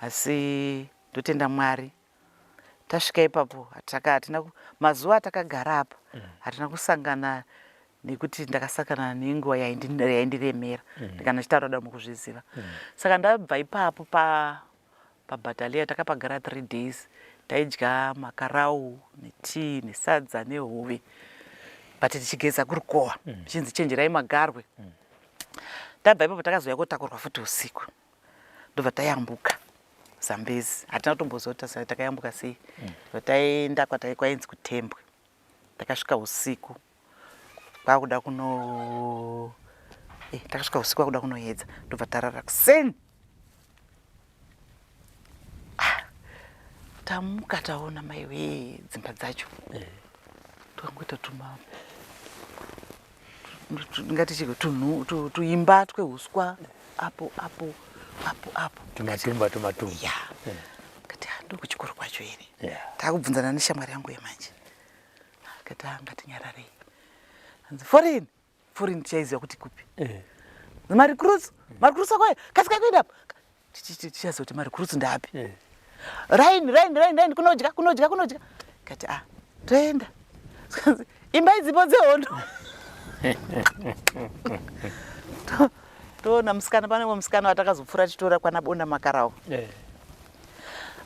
asi ndotenda Mwari, tasvika ipapo hatina mazuva atakagara apa hatina kusangana nekuti ndakasangana nenguva yaindiremera. Ndikana chitaura da mukuzviziva. Saka ndabva ipapo pa pabhatalia takapagara 3 days, taidya makarau netii nesadza nehove. But tichigeza kurukowa zvichinzi chenjerai magarwe. Tabva ipapo takazouya kotakurwa futi usiku. Ndobva tayambuka Zambezi. Hatina kutomboziva kuti takayambuka sei. Ndobva taenda kwainzi kuTembwe. Takasvika usiku kwakuda kuno eh, takasvika usiku kwakuda kunoyedza ndobva tarara kuseni. Ah, tamuka taona maiwee dzimba dzacho eh. Twangoita tuma ngati chiko tunhu tuimba twehuswa apo apo apo apo tumatumba tumatumba ya eh. Kati ah, ndokuchikoro kwacho here yeah. Takubvunzana neshamwari yangu yemanje kati ah, ngatinyararei hanzi foreign foreign tichaiziva kuti kupi eh. Marecruits marecruits akwayo kasikai kuenda apo tichaziva kuti marecruits ndaapi eh. Raini raini raini raini kunodya kunodya kunodya kati ah toenda imba idzipo dzehondo toona musikana pane umwe musikana watakazopfuura tichitora kwana bonda makarawo eh.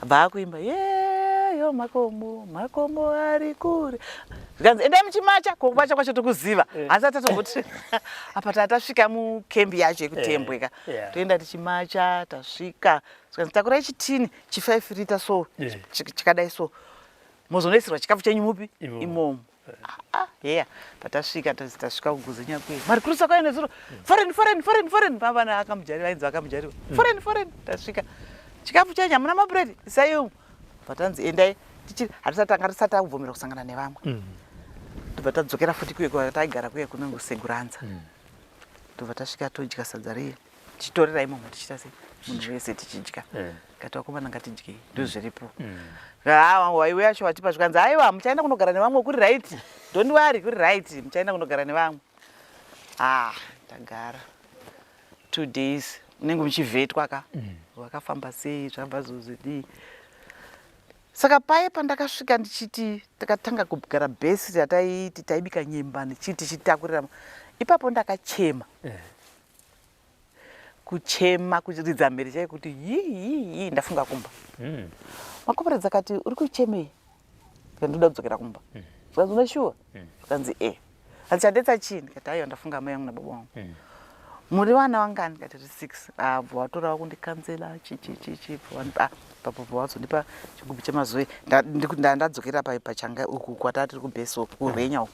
Bva akuimba yeyo makomo makomo ari kure zvikanzi endai muchimacha kokumacha kwacho tokuziva eh. Asi atatomboti apa tatasvika mukembi yacho yekutembwe ka eh, toenda tichimacha tasvika zvikanzi takurai chitini chi5 lita so chikadai so mozonoisirwa chikafu chenyu mupi imomo Ah, yeah patasvika tasvika kuguzinya kwe marikurusa kwayo nezuro foreign foreign foreign foreign pavana akamujari vainzi vakamujariwa mm. foreign foreign tasvika chikafu chenyu hamuna mabread isai umu patanzi endai tichiri hatisati tanga tisati takubvumira kusangana nevamwe mm. Tobva tadzokera futi kuye kwataigara kuye kunenge kuseguranza mm. Tobva tasvika todya sadza riye tichitorera imomo tichiita sei munhu wese tichidya eh. Kati vakomana ngatidyei ndozviripo mm. Waiwe yacho watipa zvikanzi aiwa muchaenda kunogara nevamwe kuri right don't worry kuri right muchaenda kunogara nevamwe ah tagara two days unenge muchivhetwa ka mm. Wakafamba sei zvabva zozvidii saka paye pandakasvika ndichiti takatanga kugara bhesi yataiti taibika nyemba ndichiti tichitakurira ipapo ndakachema eh. Kuchema kuridza mhere chaiyo kuti yi yi ndafunga kumba mm. Makoperedza akati uri kuchemei ndoda kudzokera kumba mm. Zvikanzi une shuwa mm. Zvikanzi e hanzi chandetsa chii ndikati aiwa ndafunga amai yangu nababa vangu mm. Muri vana vangani ndikati ri six abva watora wakundikanzela chichichichi papo wazondipa chigubhu chemazoe ndadzokera pachanga uku kwatati tiri kubheso kurwenya uku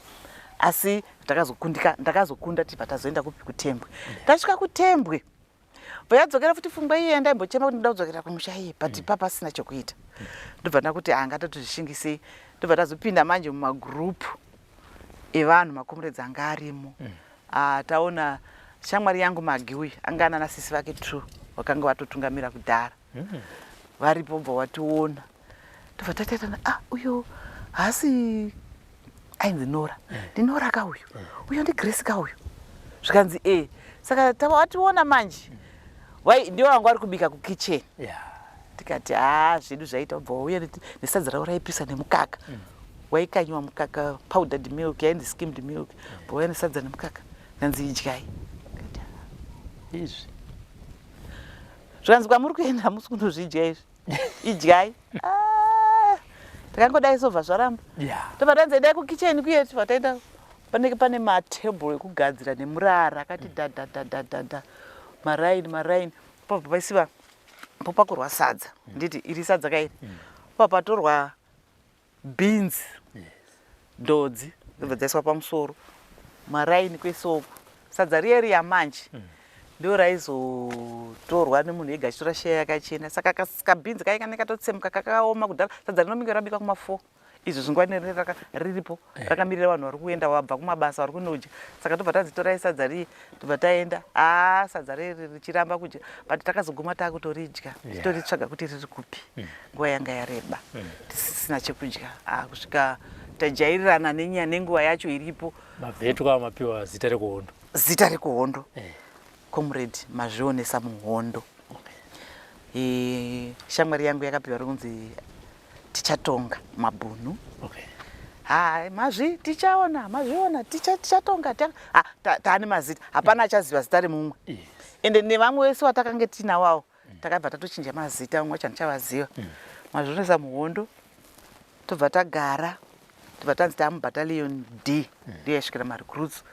asi ndakazokundika ndakazokunda tibva tazoenda kupi kutembwe tasvika kutembwe bva futi pfungwa iye ndaimbochema kuti ndoda kudzokera kumusha iye but mm. papasina chokuita ndobva ndakuti anga tatozvishingisei ndobva tazopinda manje mumagroup evanhu makomuredzi anga arimo mm. Ah, taona shamwari yangu Magi uyu anga anana sisi vake two vakanga vatotungamira kudhara mm. Varipo bva wationa tobva tataitana ah uyo haasi ainzi Nora mm. Ndinora ka uyu mm. Uyo ndiGrace ka uyu zvikanzi e saka tawationa manje mm. Wai ndiwo vanga vari kubika kukitchen yeah. Tikati haa zvedu zvaita ubva wauya nesadza ravo raipisa nemukaka mm. Waikanywa mukaka powdered milk yainzi skimmed milk mm. Wauya nesadza nemukaka ndanzi idyai izvi zvikanzi kwamuri kuenda hamusi kundozvidya izvi idyai ah, takangodai sobva zvaramba tobva tanzi endai kukitchen kuye tobva taenda panenge pane matable ekugadzira nemurara akati dhadhadhadhadha maraini maraini pabva paisiva popakurwa sadza nditi iri sadza kairi pabva patorwa beans ndodzi ndobva dzaiswa pamusoro maraini kwese uku sadza riya riya manje ndo raizotorwa nemunhu ega achitora sheya yakachena saka kabhinzi kaye kanenge katotsemuka kakaoma kudhara sadza rinominge rabikwa kuma 4 izvo zvinguva riripo eh. rakamirira vanhu vari kuenda vabva kumabasa vari kunodya saka tobva tanzi torai sadza riye tobva taenda aa ah, sadza riri richiramba kudya but takazoguma takutoridya titoritsvaga kuti riri kupi mm. Nguva yanga yareba mm. Tisisina chekudya ah, kusvika tajairirana nenyaya nenguva yacho iripo mavhetwa mapiwa zita rekuhondo zita rekuhondo eh. Comrade mazvionesa muhondo okay. E, shamwari yangu yakapiwa rikunzi tichatonga mabhunu okay. Ha mazvi tichaona mazviona tichatonga taane mazita hapana achaziva zita remumwe yes. Ende nevamwe vese watakange tinawawo mm. Takabva tatochinja mazita vamwe vacho handichavaziva mm. Mazvionesa muhondo tobva tagara Tobva tanzi taamubattalion D, ndiyo yaisvikira marecruits.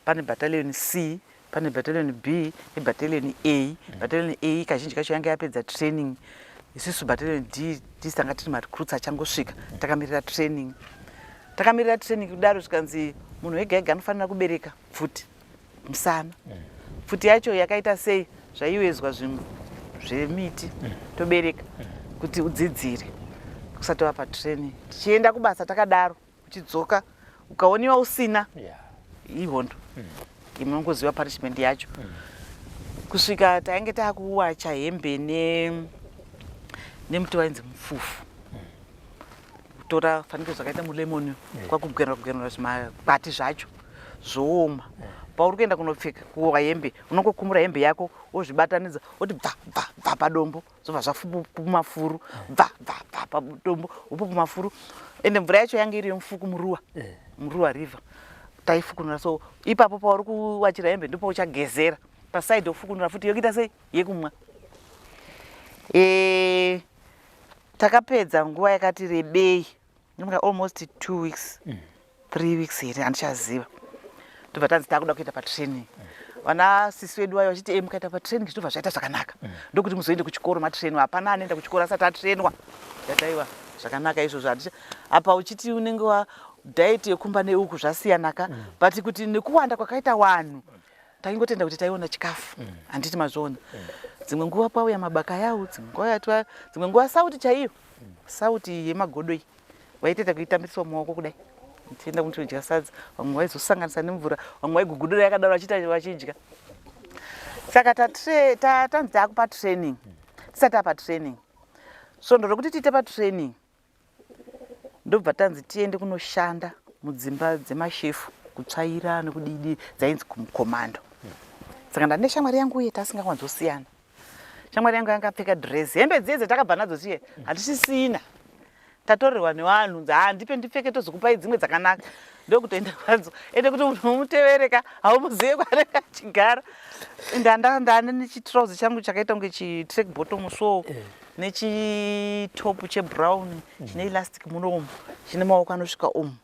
Pane battalion C, pane battalion B nebattalion A. Battalion A kazhinji kacho yanga yapedza training. Isusu battalion D tisi tanga tiri marecruits achangosvika, takamirira training. Takamirira training kudaro zvikanzi munhu wega ega anofanira kubereka pfuti musana. Pfuti yacho yakaita sei? Zvaiwezwa zvemiti tobereka kuti udzidzire kusati wapa training. Tichienda kubasa takadaro, uchidzoka ukaoniwa usina ihondo inongoziva punishment yacho. Kusvika tainge takuwacha hembe nemuti wainzi mufufu, kutora fanike zvakaita mulemon, kwakugwenura kugwenura zvimakwati zvacho zvooma. Pauri kuenda kunopfeka kuwa hembe, unongokumura hembe yako wozvibatanidza, woti bva bva bva padombo, zvobva zvafupuma furu, bva bva bva padombo, wopupuma furu. Ende mvura yacho yange iri yemufuku muruwa, muRuwa River taifukunura. So ipapo pauri kuwachira hembe ndipo uchagezera pasaidi, wofukunura futi yokuita sei yekumwa. Takapedza nguva yakati rebei, ndomuka almost 2 weeks, 3 weeks here, handichaziva. Tobva tanzi takuda kuita patraining. Vana sisi vedu vayo vachiti, "Mukaita patraining zvinobva zvaita zvakanaka, ndokuti muzoende kuchikoro matrainwa. Hapana anoenda kuchikoro asati atrainwa." Yataiwa zvakanaka izvozvo. Handicha apa uchiti unenge wa diet yekumba neuku zvasiyanaka, but kuti nekuwanda kwakaita vanhu taingotenda kuti taiona chikafu, handiti mazviona? Dzimwe nguva kwauya mabaka yawo, dzimwe nguva yatwa, dzimwe nguva sauti chaiyo, sauti yemagodo iyi waitoita kuitambiswa mumaoko kudai tienda kunotodya sadza. Vamwe vaizosanganisa nemvura, vamwe vaigugudura yakadaro vachiita vachidya. Saka tanzi taakupa training. Tisati tapa training, svondo rokuti tiite patraining, ndobva tanzi tiende kunoshanda mudzimba dzemashefu, kutsvaira nekudidi, dzainzi kumukomando. Saka ndane shamwari yangu uye tasingawanzosiyana. Shamwari yangu yanga apfeka dress, hembe dziye dzatakabva nadzo dziye hatichisina, tatorerwa nevanhu. Handipe ndipfeke, tozokupai dzimwe dzakanaka. Ndokutoenda kwadzo. Ende kuti munhu umutevereka, haumuzive kwaanenge achigara. Ndane nechitrausi changu chakaita kunge chitrack bottom so, nechitopu chebrown chine elastic muno umu, chine maoko anosvika umu,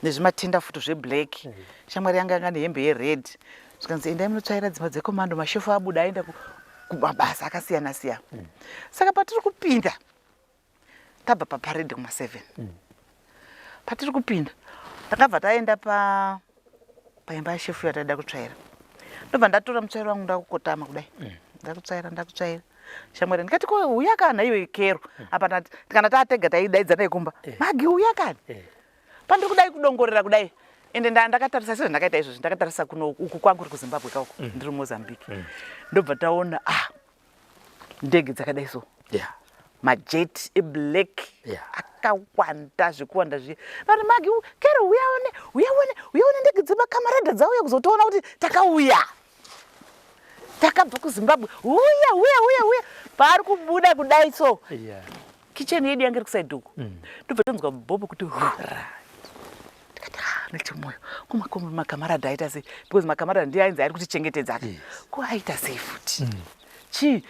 nezvimatenda futi zveblack. Shamwari yanga yanga nehembe yered. Zvikanzi, "Endai munotsvaira dzimba dzekomando, mashefu abuda aenda kumabasa akasiyana siyana." Saka patiri kupinda, tabva paparade kuma7, patiri kupinda takabva taenda paimba yashefu yataida kutsvaira. Ndobva ndatora mutsvairo wangu, ndakukotama kudai, ndakutsvaira, ndakutsvaira. Shamwari ndikati, "Ko uya kana iwe kero." Apa kana taatega taidaidzana yekumba, "Magi, uya kani." Pandiri kudai kudongorera kudai, ende ndakatarisa sezvandakaita izvozvi, ndakatarisa kuno uku kwangu uri kuZimbabwe kauku, ndiri muMozambique. Ndobva taona, ah, ndege dzakadai so, majet eblack akawanda zvekuwanda zviye. Vari, "Magi, kero, uyaone, uyaone, uyaone ndege dzemakamarada dzauya kuzotoona kuti takauya, takabva kuZimbabwe. Uya, uya, uya, uya." Paari kubuda kudai so, kicheni yedu yange iri kusaidhi uku. Ndobva tanzwa bhobho kuti hura. Tikati, "Ah," nechemwoyo, "kumakombe makamarada aita sei?" Because makamarada ndiye ainzi ari kutichengetedza ka. Ko aita sei futi? Chii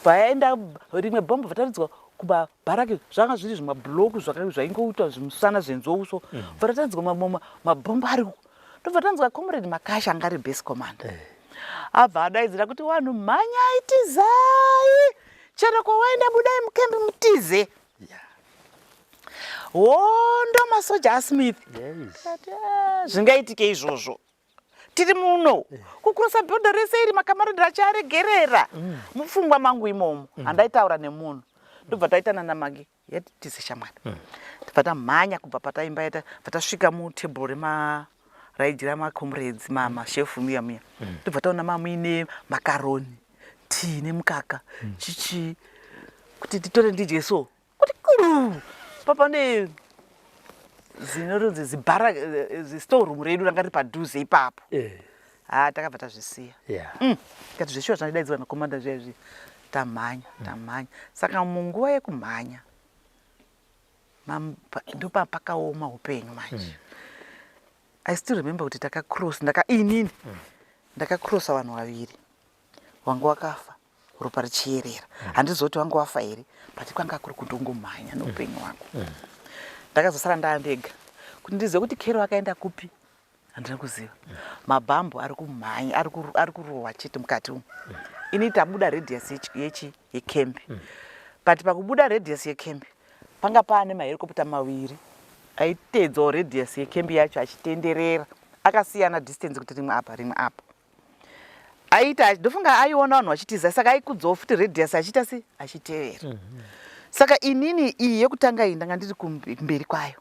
paenda rimwe bhombo vataridzwa kumabharaki, zvanga zviri zvimabhuloku zvaingoitwa zvimusana zvenzou so. Vataridzwa mabhombo ari uku. Ndobva tanzwa Comrade Makasha, anga ari base commander, abva adaidzira kuti, "Vanhu, mhanyai, tizai, chero kwawaenda, budai mukembi mutize, hondo, masoja aSmith." Kati, "Ah, zvingaitike izvozvo tiri muno kukurosa bhodha rese iri, makamaradhi achiaregerera?" Mupfungwa mangu imomo handaitaura nemunhu. Ndobva taitana naMagi yati, "Tize shamwari." Tobva tamhanya kubva pataimba yaita, bva tasvika mutebhuro rema raidyira macomrades, mashefu muya muya. Tobva taona mamuine makaroni, tii nemukaka, chichi kuti titore ndidye so, kuti kuru papane zinoronzi zibhara, zistoreroom redu ranga riri padhuze ipapo. Ha, takabva tazvisiya. Tikati zveshuwa zvandidaidzwa nakomanda zviya izvi. Tamhanya, tamhanya. Saka munguva yekumhanya ndopapakaoma upenyu manje. I still remember kuti takacross, ndaka inini ndakacrossa vanhu vaviri wanga wakafa, ropa richiyerera. Handizoti wanga wafa here, but kwanga kuri kundongomhanya neupenyu hwangu. Ndakazosara ndaa ndega. Kuti ndizive kuti Kero akaenda kupi handina kuziva. Mabhambu ari kumhanya ari kurohwa chete mukati umu. Ini tabuda radius yechi yekembi. But pakubuda radius yekembi panga paane maherikopta maviri aiteedzawo radius yekembi yacho achitenderera akasiyana distance kuti rimwe apa rimwe apa. Aita ndofunga aiona vanhu vachitiza saka aikudzawo futi radius achiita se achitevera. Saka inini iyi yekutanga iyi ndanga ndiri kumberi kwayo.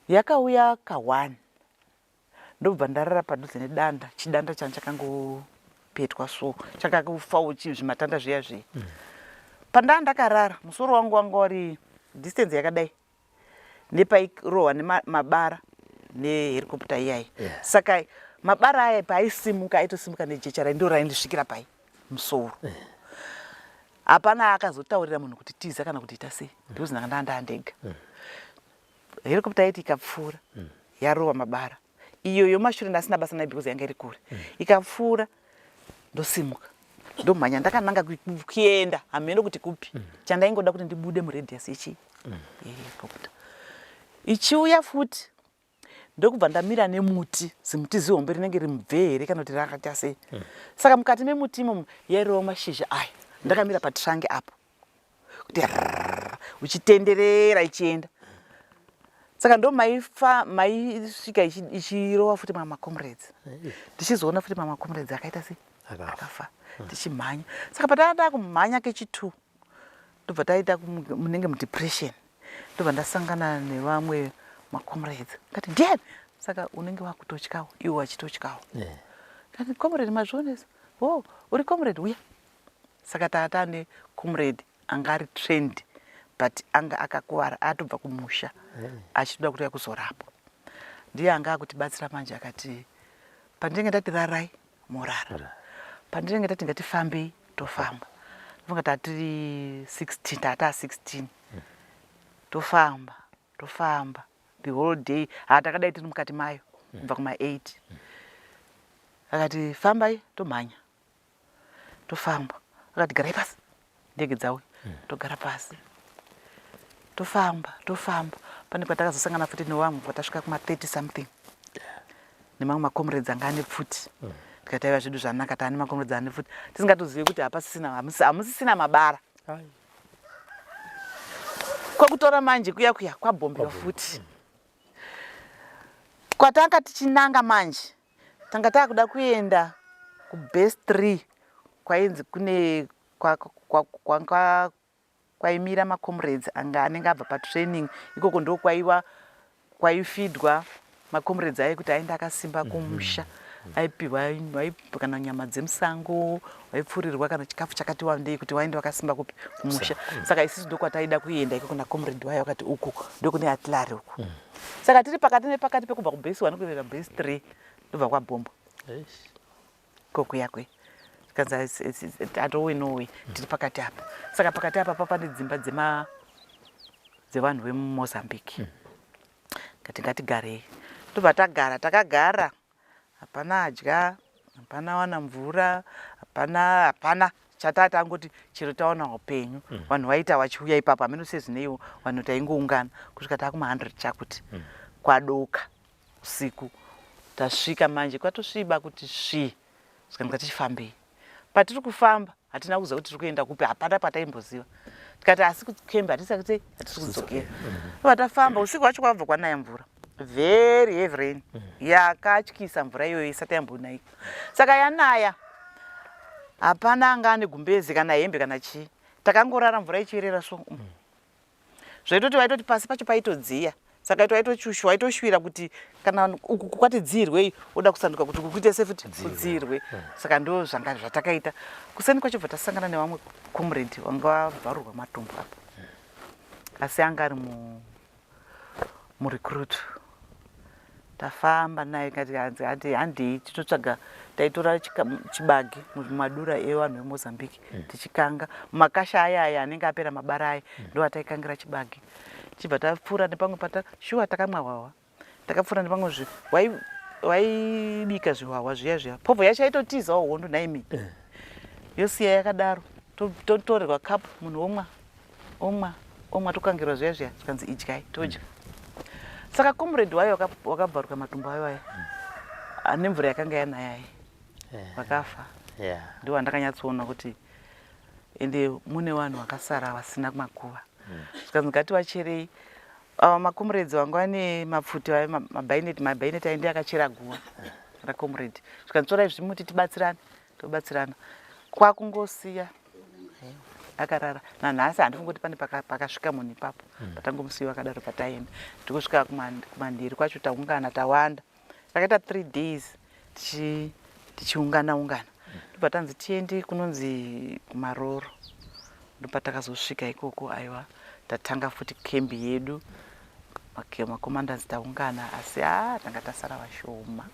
Yakauya ka one ndobva ndarara padhuze nedanda, chidanda changu chakangopetwa so chakakufawo zvimatanda zviya zviya. Pandaa ndakarara musoro wangu wanga uri distance yakadai nepairohwa nemabara nehelicopter iyayi. Saka mabara aya paaisimuka aitosimuka nejecha rai ndo raindisvikira pai musoro. Hapana akazotaurira munhu kuti tiza kana kuti ita sei because ndanga ndaa ndega. Helicopter yaiti ikapfuura yarova mabara iyo yomashure ndasina basa nayo because yanga iri kure. Ikapfuura ndosimuka ndomhanya ndakananga kuenda hameno kuti kupi. Chandaingoda kuti ndibude muradius yechi yehelicopter. Ichiuya futi ndokubva ndamira nemuti, zimuti zihombe rinenge rimubvee here kana kuti rakaita sei. Saka mukati memuti imomo yairova mashizha aya ndakamira patrangi apo kuti rrrr, uchitenderera ichienda. Saka ndo maisvika ichirova futi mamwe macomrades. Ndichizoona futi mamwe macomrades akaita sei akafa tichimhanya. Saka patava kumhanya kechi2 ndobva taita munenge mudepression, ndobva ndasangana nevamwe macomrades ndikati ndiani? Saka unenge wakutotyawo iwo wachitotyawo. Ndikati comrade mazvionesa, oh uri comrade uya. Saka tata ne comrade anga ari trained but anga akakuvara atobva kumusha achitoda kutoya kuzorapwa. Ndiye anga akutibatsira manje akati pandinenge ndati rarai morara, pandinenge ndati ngatifambei tofamba. Ndofunga tatiri 16, tata 16 tofamba tofamba the whole day. Ha takadai tiri mukati mayo kubva kuma 8. Akati fambai tomhanya tofamba. Akati garai pasi ndege dzauya, togara pasi tofamba tofamba. Pane patakazosangana futi nevamwe patasvika kuma 30 something nemamwe macomrades anga ane pfuti. Tikati aiva zvedu zvanaka taane macomrades ane pfuti tisingatozive kuti hapasisina hamusisina mabara. Kwekutora manje kuya kuya kwabhombiwa futi. Kwatanga tichinanga manje tanga takuda kuenda kubase 3 kwainzi kune kwaimira macomrades anga anenge abva patraining ikoko ndo kwaiva kwaifidwa macomrades aye kuti aende akasimba kumusha. Aipihwa kana nyama dzemusango, waipfurirwa kana chikafu chakati wandei kuti waende wakasimba kupi kumusha. Saka isusu ndokwataida kuenda ikoko na comrade waye wakati uku ndokune artillery uku. Saka tiri pakati nepakati pekubva kubase 1 kuenda base 3 ndobva kwabhomba. Kokuya kwe. Tikanzi atowe nowe tiri pakati apa. Saka pakati apa pane dzimba dzevanhu vemuMozambique. Kati ngatigarei. Ndobva tagara, takagara. Hapana adya, hapana wana mvura, hapana hapana chatata angoti chero tawana upenyu. Vanhu vaita vachiuya ipapo hameno sezvineiwo vanhu taingoungana kusvika takuma 100 chakuti kwadoka usiku tasvika manje kwatosviba kuti svi zvikanzi tichifambei. Patiri kufamba hatina kuziva kuti tiri kuenda kupi, hapana pataimboziva. Tikati asi kukembe hatisi kuti hatisi kudzokera. Ndobva tafamba usiku hwacho kwabva kwanaya mvura very heavy rain yakatyisa mvura iyoyo isati yambonaika. Saka yanaya hapana anga ane gumbeze kana hembe kana chii, takangorara mvura ichiyerera so. Zvaitoti vaitoti pasi pacho paitodziya, saka waitoshuvira kuti kana uku kwati dziirwei woda kusanduka kuti uku kuite sei futi kudziirwe. Saka ndo zvanga zvatakaita. Kuseni kwacho bva tasangana nevamwe comrade vanga vabvarurwa matumbu apa, asi anga ari murecruit. Tafamba naye kati hanzi handi handei titotsvaga, taitora chibage mumadura evanhu veMozambique tichikanga mumakasha aya aya anenge apera mabara aya ndo ataikangira chibage. Tichibva tapfuura nepamwe pata shuwa takamwa hwahwa, takapfuura nepamwe waibika zvihwahwa zviya zviya, povho yacho yaitotizawo hondo nhaimi yosiya yakadaro. Totorerwa kapu munhu omwa omwa omwa tokangirwa zviya zviya zvikanzi idyai todya. Saka comrade wayo wakabvaruka matumbu ayo aya ane mvura yakanga yanaya iyi, vakafa. Ndiwo andakanyatsoona kuti ende mune vanhu vakasara vasina makuva. Zvikanzi ngativacherei. Ava macomrades vanga vane mapfuti ayo, mabainet, mabainet ayo ndiye akachera guva racomrade. Zvikanzi torai zvimuti tibatsirane, tobatsirana. Kwakungosiya akarara. Nanhasi handifungi kuti pane pakasvika munhu ipapo. Patangomusiya akadaro pataenda. Tikusvika kumanheru kwacho taungana tawanda. Takaita 3 days tichiungana ungana. Ndobva tanzi tiende kunonzi kumaroro. Ndopatakazosvika ikoko, aiwa, tatanga futi kembi yedu. Macommandants taungana, asi tanga tasara vashoma.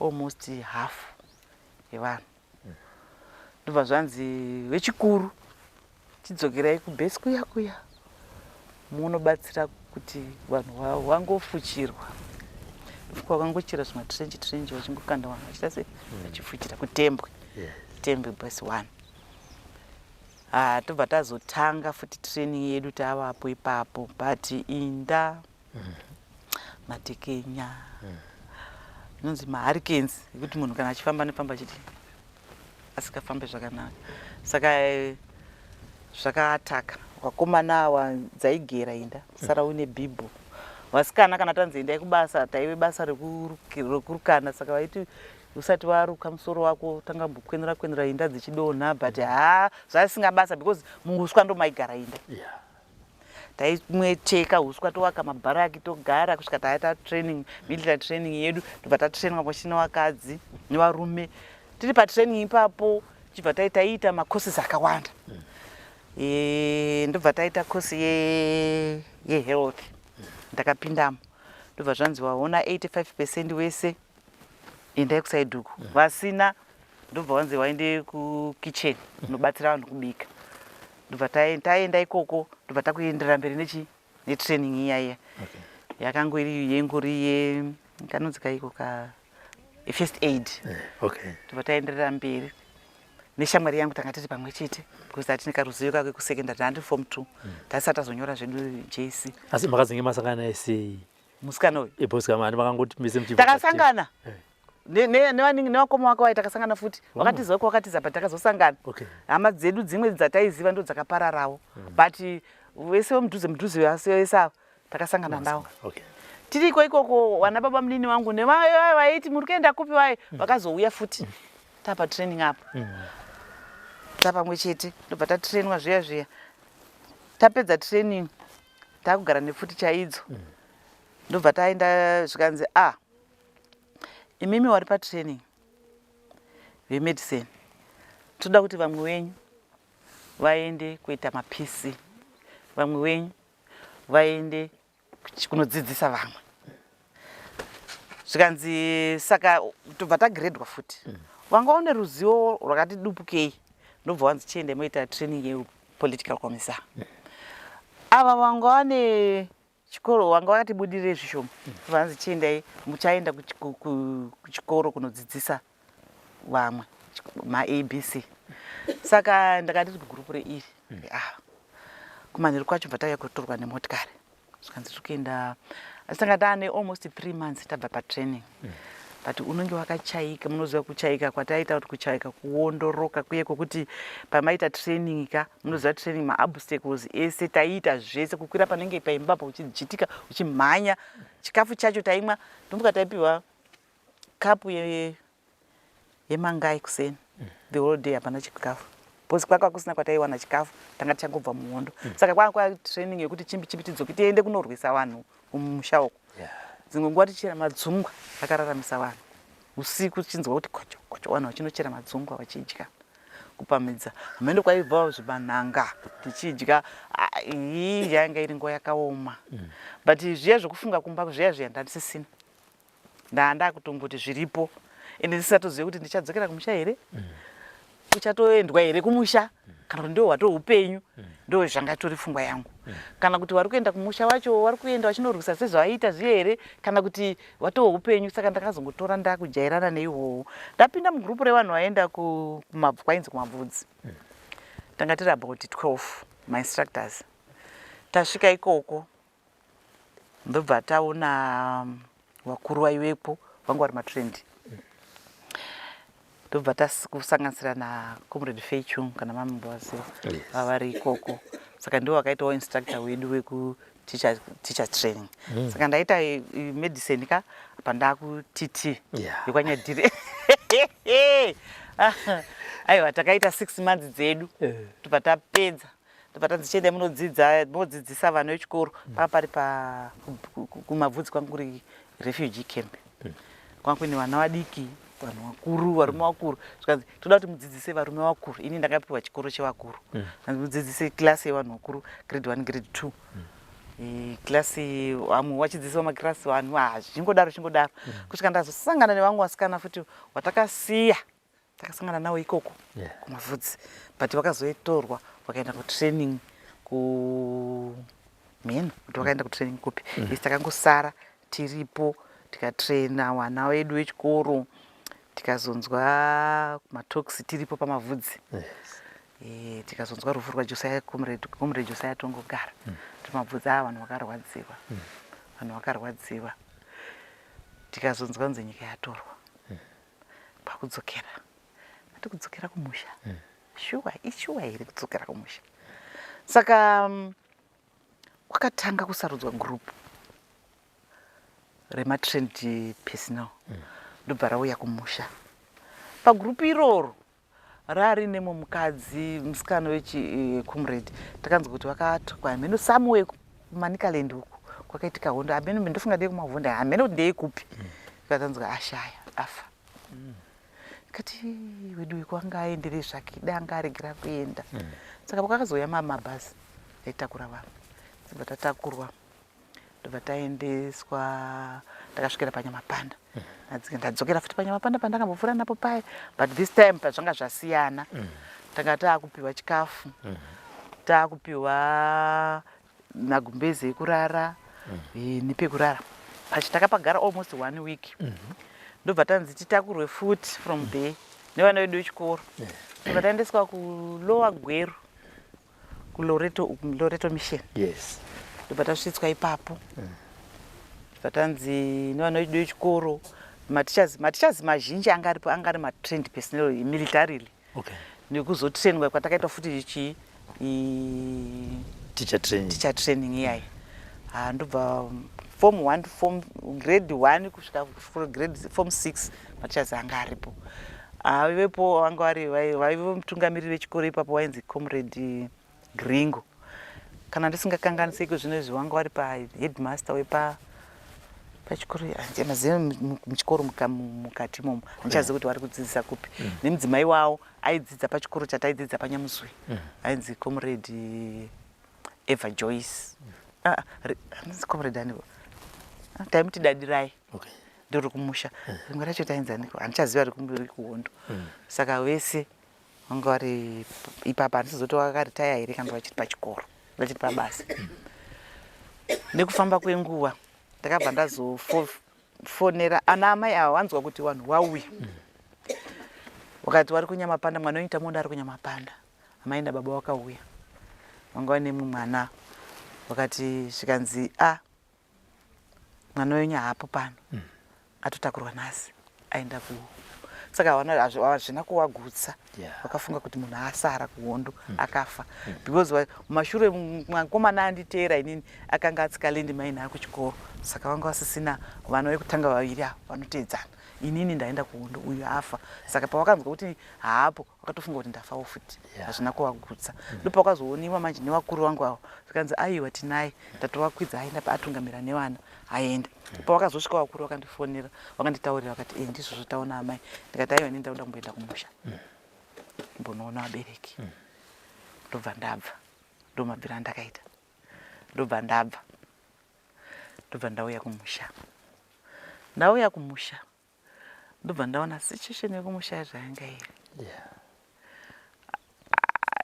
Almost half yevanhu. Ndobva zvanzi vechikuru chidzokerai kubhesi kuya kuya munobatsira kuti vanhu vangofuchirwa. Ndofunga vakangochera zvimatrench trench vachingokanda vanhu vachiita sei, vachifuchira kuTembwe. Tembwe base 1. Tobva tazotanga futi training yedu tavapo ipapo, but inda matekenya inonzi mahurricanes ekuti munhu kana achifamba anofamba achiti asikafambe zvakanaka. Saka zvakaataka vakomana ava dzaigera inda sara uine bhibho. Vasikana kana tanzi endai kubasa, taive basa rekurukana, saka vaiti usati waruka musoro wako tanga mbokwenura kwenura inda dzichidonha, but haa, zvasinga basa because muuswa ndo maigara inda. Taimwecheka uswa, towaka mabharaki, togara kusvika taita training, military training yedu. Tobva tatrainwa pamwe nevakadzi nevarume. Tiri patraining ipapo chibva taiita macourses akawanda. Ndobva taita course yehealth, ndakapindamo. Ndobva zvanzi waona 85% wese endai kuside uku, vasina ndobva wanzi waende kukitchen unobatsira vanhu kubika. Ndobva taenda ikoko, ndobva takuenderera mberi nechi netraining iya iya. Yakango iri yengori ye kanonzi kaiko ka first aid. Ndobva taenderera mberi neshamwari yangu, tanga tiri pamwe chete because hatine karuzivo kako kusecondary, handi form 2, tasati tazonyora zvedu JC. Asi makazenge masangana naye sei? Musikana uyu? Because kama makangoti mese muchibva Takasangana nevakoma vake vai, takasangana futi. Vakatiza uko, vakatiza, but takazosangana. Hama dzedu dzimwe dzataiziva ndo dzakapararawo, but vese vemudhuze mudhuze vese ava takasangana navo. Tiriko ikoko, vana baba munini vangu nevaya vaiti muri kuenda kupi vaye vakazouya futi tapa training apo tapamwe chete. Ndobva tatrainwa zviya zviya. Tapedza training, takugara nepfuti chaidzo. Ndobva taenda, zvikanzi a imimi wari patraining vemedicine, toda kuti vamwe wenyu vaende kuita maPC, vamwe wenyu vaende kunodzidzisa vamwe. Zvikanzi saka tobva tagredwa futi. Vanga une ruzivo rwakati dupukei ndobva wanzi chiende moita training yepolitical commissar. Ava vanga vane chikoro, vanga vakati budirire zvishoma, vanzi chiendai, muchaenda kuchikoro kunodzidzisa vamwe maABC. Saka ndakati tiri kugurupu reiri ava. Kumanheru kwacho bva tauya kutorwa nemotikari, zvikanzi tiri kuenda, asi tanga taane almost 3 months tabva patraining. But unenge wakachaika, munoziva kuchaika kwataita kuti kuchaika kuondoroka kuye kwekuti pamaita training ka, munoziva training, maobstacles ese taiita zvese, kukwira panenge paimba pa uchijitika uchimhanya. Chikafu chacho taimwa, ndomuka taipiwa kapu yemangai kuseni, the whole day hapana chikafu because kwanga kusina kwataiwana chikafu, tanga tichangobva muhondo. Saka kwanga kwa training yekuti chimbi chimbi tidzoke tiende kunorwisa vanhu kumusha uko. Dzimwe nguva tichera madzungwa akararamisa vanhu usiku, tichinzwa kuti kocho kocho, vanhu vachinochera madzungwa vachidya kupamhidza hameno kwaibvawo zvimanhanga tichidya. Ah, iyi yanga iri nguva yakaoma. But zviya zvokufunga kumba zviya zviya ndandisisina, ndakutomboti zviripo, ende ndisatozive kuti ndichadzokera kumusha here, kuchatoendwa here kumusha, kana kuti ndo hwato upenyu. Ndo zvanga tori pfungwa yangu, kana kuti vari kuenda kumusha wacho vari kuenda vachinorwisa sezvavaiita zviye here, kana kuti watoo upenyu. Saka ndakazongotora ndakujairana neihwohwo. Ndapinda mugurupu revanhu vaenda kwainzi kumabvudzi. Tanga tiri about 12 mainstructors. Tasvika ikoko. Ndobva taona vakuru vaivepo vanga vari matrend. Ndobva takusanganisira nacomrade Feichung kana mamumbovaziva vavari ikoko. Saka ndivo vakaitawo instructor wedu weku teacher, teacher training. Saka ndaita medicine ka apa ndaku TT yekwanyadhiri. Aiwa takaita 6 months dzedu tobva tapedza tobva tanzi chiendai munodzidza modzidzisa vana vechikoro. Panga pari pa kumabvudzi kwangu kuri refugee camp. Kwanga kuine vana vadiki, vanhu vakuru, varume vakuru. Zvikanzi toda kuti mudzidzise varume vakuru. Ini ndakapiwa chikoro chevakuru. Zvikanzi mudzidzise class yevanhu vakuru grade 1 grade 2. Class vamwe vachidzidziswa makirasi vanhu zvichingodaro chingodaro. Kusvika ndazosangana nevamwe vasikana futi watakasiya takasangana navo ikoko kumavhudzi, but vakazoitorwa vakaenda kutraining kumheno kuti vakaenda kutraining kupi. Isi takangosara tiripo tikatraina vana vedu vechikoro, tikazonzwa matox tiripo pamavhudzi. Tikazonzwa rufu rwaJosiah, comrade Josiah Tongogara. Timabvudzi ava vanhu vakarwadziwa. Vanhu vakarwadziwa. Tikazonzwa kunzi nyika yatorwa. Pakudzokera. Ati kudzokera kumusha. Shuwa, ishuwa here kudzokera kumusha? Saka kwakatanga kusarudzwa group rematrained personnel. Ndobva rauya kumusha. Pagroup iroro rari nemo mukadzi musikana wechi comrade. Takanzwa kuti vakatukwa hameno somewhere kuManicaland uku kwakaitika hondo, hameno ndofunga ndeye kumavhunda, hameno kuti ndeye kupi. Tikatanzwa ashaya afa. Tikati wedu kwanga aendere zvake, dai anga aregera kuenda. Saka kwakazouya mabhazi aitakura vanhu, tibva tatakurwa ndobva taendeswa, takasvikira paNyamapanda. Ndadzokera futi paNyamapanda pandakambopfuura napo paya, but this time pazvanga zvasiyana. Tanga taakupiwa chikafu, taakupiwa magumbezi ekurara nepekurara. Pachi takapagara almost 1 week. Ndobva tanzi titakurwe futi from there nevana vedu vechikoro. Ndobva taendeswa kuLower Gweru, kuLoreto, Loreto Mission. Ndobva tasvitswa ipapo. Ndobva tanzi nevana vedu vechikoro, mateachers mazhinji anga aripo anga ari matrained personnel militarily. Nekuzotrainwa kwatakaitwa futi chi teacher training. Teacher training iyayi. Ndobva form 1 to form grade 1 kusvika grade form 6 mateachers anga aripo. Aivepo vanga vari vaive mutungamiriri vechikoro ipapo wainzi Comrade Gringo. Kana ndisingakanganiseki zvino izvi vanga vari pa headmaster wepa pachikoro, maziva muchikoro mukati imomo, handichazivi kuti vari kudzidzisa kupi. Nemudzimai wavo aidzidza pachikoro chataidzidza paNyamuzwe, ainzi Comrade Eva Joyce. Anonzi Comrade ani? Taimuti Dadirai. Ndori kumusha. Rimwe racho tainzi aniko? Handichaziva riri kuhondo. Saka vese vanga vari ipapa, handisizoti vakaritaya here kana vachiri pachikoro, vachiri pabasa. Nekufamba kwenguva ndakabva ndazofonera ana amai ava, vanzwa kuti vanhu vauya, vakati vari kuNyamapanda, mwana wenyu tamuona ari kuNyamapanda. Amai nababa vakauya, vanga vaine mumwe mwana, vakati zvikanzi a mwana wenyu haapo pano, atotakurwa nhasi aenda ku. Saka hazvina kuvagutsa. Vakafunga kuti munhu asara kuhondo akafa, because mumashure mwakomana anditeera inini akanga atsika landmine ari kuchikoro. Saka vanga vasisina vana vekutanga vaviri ava vanoteedzana. Inini ndaenda kuhondo, uyu afa. Saka pavakanzwa kuti haapo vakatofunga kuti ndafawo futi. Hazvina kuvagutsa. Ndopakazooniwa manje nevakuru vangu avo, zvikanzi aiwa tinaye, tatovakwidza, aenda atungamira nevana aenda. Pavakazosvika vakuru vakandifonera, vakanditaurira, vakati ndizvozvo taona amai. Ndikati aiwa, inini ndakuda kumboenda kumusha kumbonoona vabereki. Ndobva ndabva, ndomabvira andakaita, ndobva ndabva, ndobva ndauya kumusha. Ndauya kumusha ndobva ndaona situation yekumusha zvayanga iri.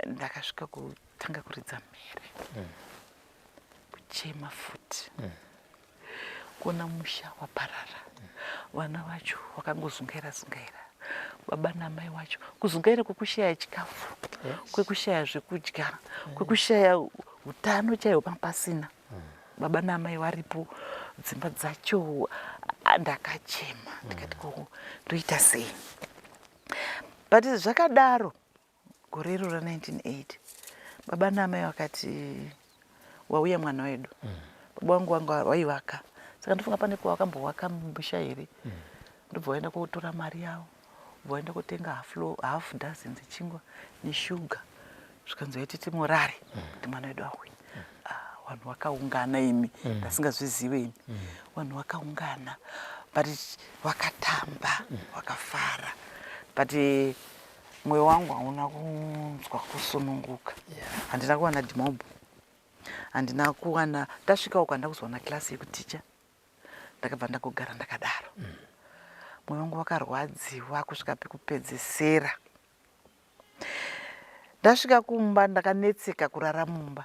Ndakasvika kutanga kuridza mhere, kuchema futi, kuona musha waparara, vana vacho vakangozungaira zungaira, baba namai wacho kuzungaira kwekushaya chikafu, kwekushaya zvekudya, kwekushaya utano chaihwo panga pasina. Baba naamai varipo, dzimba dzacho ndakachema ndikati ko ndoita sei? But zvakadaro gore iro ra 1980 baba naamai vakati wauya mwana wedu. Baba vangu vanga vaivaka, saka ndofunga pane kwavakambovaka musha here. Ndobva vaenda kotora mari yavo, vaenda kotenga half dozen dzechingwa neshuga, zvikanzi vaititi murare kuti mwana wedu auya. Ah, vanhu vakaungana imi, ndasingazvizive imi. Vanhu vakaungana, but vakatamba, vakafara, but mwoyo wangu hauna kunzwa kusununguka. Handina kuwana demob, handina kuwana. Ndasvika uko handina kuzowana klasi yekuticha, ndakabva ndakugara ndakadaro. Mwoyo wangu wakarwadziwa kusvika pekupedzesera. Ndasvika kumba ndakanetseka kurara mumba,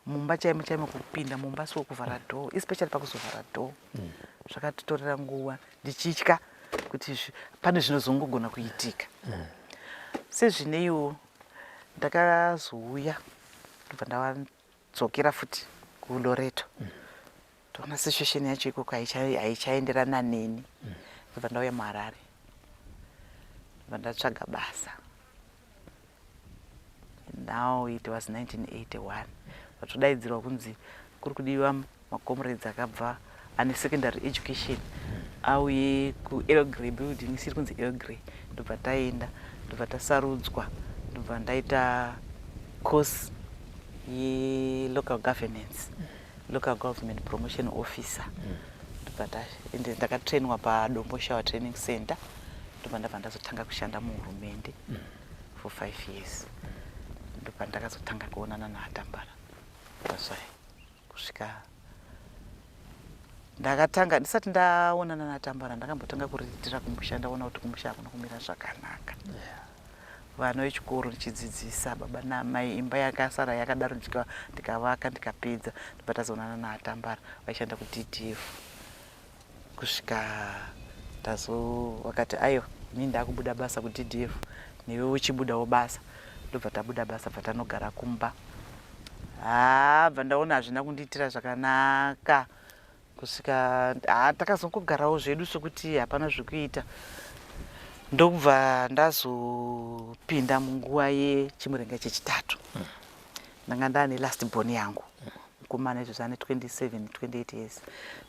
mumba chaimo chaimo, kupinda mumba so kuvhara door, especially pakuzovhara door zvakatitorera nguva ndichitya kuti pane zvinozongogona kuitika. Sezvineiwo ndakazouya, ndobva ndavadzokera futi kuLoreto. Toona situation yacho ikoko haichaenderana neni. Ndobva ndauya muHarare, ndobva ndatsvaga basa. Now it was 1981, vatodaidzirwa kunzi kuri kudiwa macomrades akabva ane secondary education auye kuEarl Grey building, isiri kunzi Earl Grey. Ndobva taenda, ndobva tasarudzwa, ndobva ndaita course yelocal governance, local government promotion officer. Ndobva ende ndakatrainwa paDomboshawa Training Center. Ndobva ndabva ndazotanga kushanda muhurumende for 5 years. Ndobva ndakazotanga kuonana naAtambara Paswai. Kusvika ndakatanga, ndisati ndaonana naTambara, ndakambotanga kuriritira kumusha. Ndaona kuti kumusha hakuna kumira zvakanaka, vana vechikoro ndichidzidzisa, baba naamai, imba yakasara yakadaro. Ndikavaka, ndikapedza, ndobva tazoonana naAtambara, vaishanda kuDDF. Kusvika tazo vakati, "Aiwa, ini ndakubuda basa kuDDF, newe uchibudawo basa." Ndobva tabuda basa, bva tanogara kumba. Haa, bva ndaona hazvina kundiitira zvakanaka kusvika ha takazongogarawo zvedu sokuti hapana zvekuita. Ndobva ndazopinda munguva yechimurenga chechitatu. Ndanga ndaane last born yangu, mukomana, izvozvo ane 27 28 years.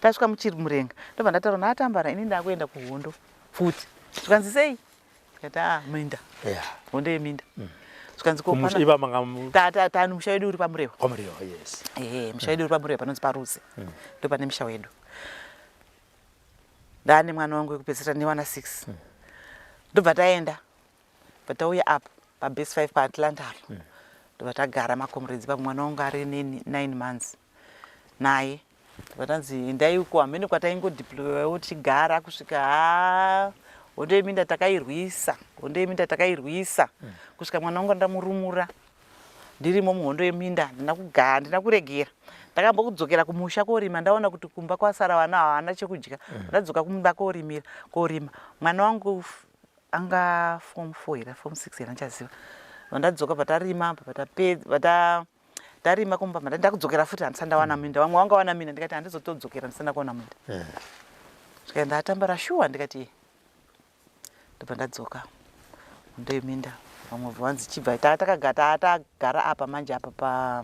Tasvika muchimurenga, ndobva ndataura naAtambara, "Ini ndakuenda kuhondo futi." Zvikanzi, "Sei?" Tikati, "A minda, hondo yeminda." Zvikanzi, "Ko Kumusha iva manga Tani musha wedu uri paMurewa. KwaMurewa, yes. Ehe, musha wedu uri paMurewa, panonzi paRuze, ndo pane musha wedu. Ndaane mwana wangu wekupedzisira newana 6. Ndobva taenda, bva tauya apa pabase 5 paAtlanta apo. Ndobva tagara macomrades ipapo, mwana wangu ari 9 months naye. Ndobva tanzi endai uko, hamene kwataingodeployiwawo tichigara kusvika ha hondo yeminda takairwisa. Hondo yeminda takairwisa kusvika mwana wangu ndamurumura ndirimo muhondo yeminda. Handina kugara, handina kuregera. Ndakambokudzokera kumusha korima, ndaona kuti kumba kwasara vana havana chekudya. Ndadzoka kumba korimira, korima. Mwana wangu anga form 4 here, form 6 here, handichaziva. Vandadzoka patarima apa, patapedza vata tarima kumba, manda ndakudzokera futi, handisati ndawana minda. Vamwe vanga wana minda, ndikati handizotodzokera ndisina kuona minda. Svika ndatambara shuwa, ndikati "Eh." Ndobva ndadzoka hondo yeminda. Vamwe bva vanzi chibva takagara, tagara apa manje apa pa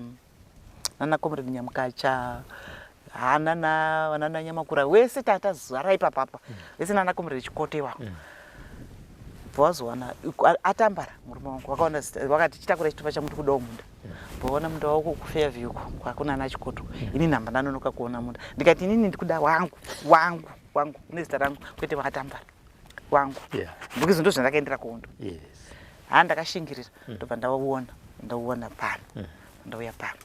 nana Comrade Nyamukacha, hanana vanana Nyamakura wese, tatazara ipapapa vese nana Comrade Chikoto ivavo. Bva wazowana Atambara, murume wangu, wakaona vakati, "Chitakura chitupa changu, ndikudawo munda." Bvaona munda wako kuFairview uko kwakunana Chikoto. Ini nhamba ndanonoka kuona munda. Ndikati, "Inini ndikuda wangu, wangu, wangu une zita rangu, kwete waAtambara, wangu." Because ndo zvandakaendera kuhondo. Ha, ndakashingirira, ndobva ndauona, ndauona pano. Ndauya pano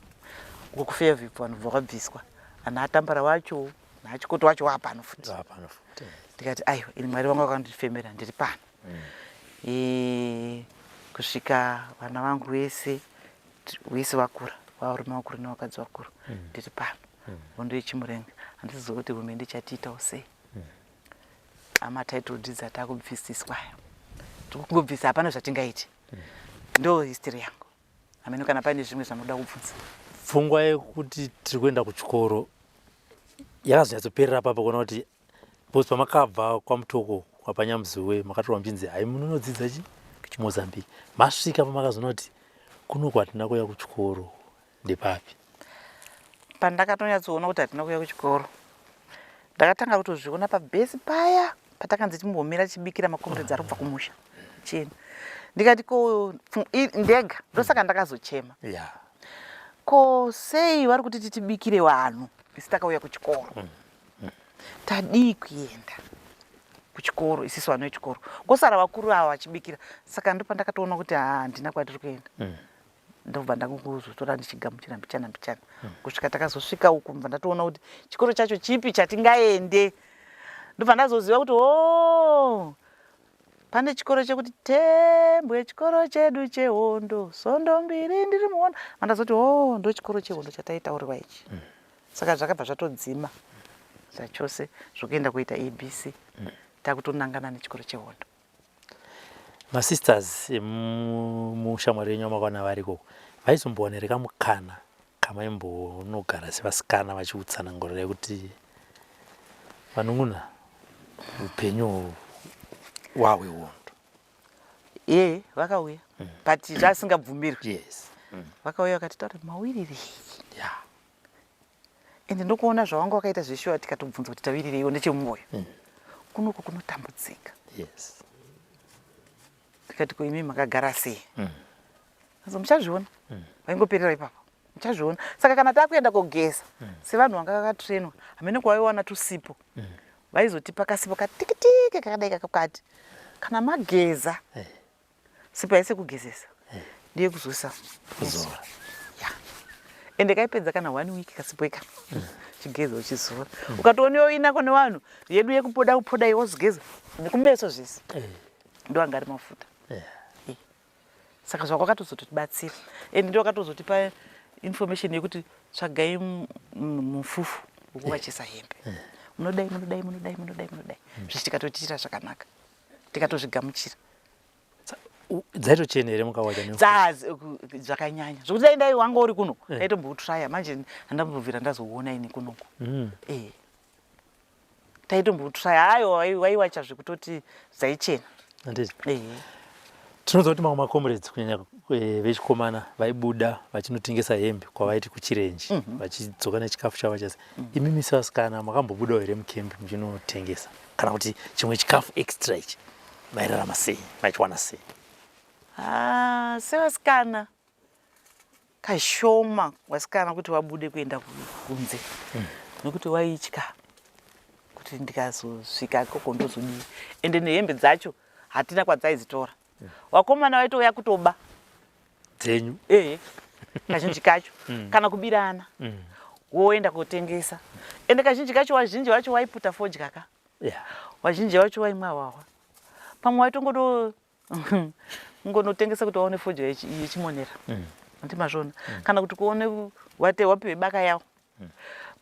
uko kuFairview, vanhu bva vabviswa, ana Atambara wacho naChikoto wacho waapano futi. Hapana futi. Ndikati, "Aiwa, ini Mwari vangu vakandifemera, ndiri pano." Kusvika vana vangu vese vese vakura, varume vakuru nevakadzi vakuru, ndiri pano. Hondo yechimurenga, handizivi kuti hurumende ichatiitawo sei. Amatitle deeds atakubvisiswa aya, tikungobvisa, hapana zvatingaiti. Ndo history yangu. Hameno kana paine zvimwe zvamunoda kubvunza. Pfungwa yekuti tiri kuenda kuchikoro. Yakazonyatsoperera papo kuona kuti because pamakabva kwaMutoko kwapaNyamuzuwe makatorwa muchinzi hai munonodzidza chi kuMozambique. Masvika pamakazoona kuti kunoku hatina kuuya kuchikoro ndepapi? Pandakatonyatsoona kuti hatina kuuya kuchikoro ndakatanga kutozviona pabhesi paya patakanzi timbomira tichibikira makomredzi ari kubva kumusha chena ndikati ko ndega ndosaka ndakazochema yeah. Ko sei vari kuti titibikire vanhu isu takauya kuchikoro? Tadii kuenda kuchikoro isisu vana vechikoro kosara vakuru ava vachibikira. Saka ndopandakatoona kuti haa handina kwatiri kuenda. Ndobva ndangozotora ndichigamuchira mbichana mbichana kusvika takazosvika uku, ndobva ndatoona kuti chikoro chacho chipi chatingaende. Ndobva ndazoziva kuti o pane chikoro chekuti Tembwe, chikoro chedu chehondo, sondo mbiri ndiri muhondo. Mandazoti o ndo chikoro chehondo chataitaurirwa ichi. Saka zvakabva zvatodzima zvachose zvokuenda kuita ABC, takutonangana nechikoro chehondo. Masisters emushamwari yenyu vamakaona vari ikoko vaizombowana here kamukana kamaimbonogara sevasikana vachikutsanangurirai kuti vanun'una upenyu uhu hwahwehondo? Ye vakauya but zvasingabvumirwi. Yes. Vakauya vakatitaura mawirirei. Yeah. Ende ndokuona zvawanga wakaita zveshuwa, tikatobvunza kuti tawirireiwo nechemumwoyo. Kunoku kunotambudzika. Yes. Tikati ko imi makagara sei? So muchazviona. Vaingoperera ipapo. Muchazviona. Saka kana takuenda kogeza sevanhu vanga vakatrainwa, hamene kwavaiwana tusipo. Vaizotipa kasipo katikitiki kakadai kakakati. Kana mageza sipo haisi kugezesa ndiye kuzosa kuzora. Ya ende kaipedza kana one week kasipo ika chigeza uchizora. Ukatoonewo inako nevanhu yedu yekupoda kupoda iwe wozigeza nekumeso zvese ndo anga ari mafuta. Saka zvakwakatozotibatsira ende ndo akatozotipa information yekuti tsvagai mufufu wekuwachisa hembe, munodai munodai munodai munodai munodai, zvichi tikatotiitira zvakanaka, tikatozvigamuchira. Dzaitochena here mukawacha? Zvakanyanya zvokuti dai ndai wanga uri kuno ndaitombotraya manje, handambobvira ndazouona ini kunoku. Eh, taitombotraya hayo, waiwacha zvekutoti dzaichena. Handiti? Eh. Tinoziva kuti mamwe macomrades, kunyanya vechikomana, vaibuda vachinotengesa hembe kwavaiti kuchirenji, vachidzoka nechikafu chavo chese. Imimi sevasikana makambobudawo here mukembi muchinotengesa kana kuti chimwe chikafu extra ichi? Mairarama sei, maichiwana sei? Ah, sevasikana kashoma vasikana kuti vabude kuenda kunze, nekuti waitya kuti ndikazosvika ikoko ndozodii? Ende nehembe dzacho hatina kwadzaidzitora. Vakomana vaitouya kutoba dzenyu. Ehe, kazhinji kacho kana kubirana, woenda kotengesa. Ende kazhinji kacho vazhinji vacho waiputa fodya ka, vazhinji vacho waimwa hwahwa, pamwe waitongoto ngonotengesa kuti waone fodya yechimonera, andi mazvona, kana kuti kuone wate wapiwe baka yawo.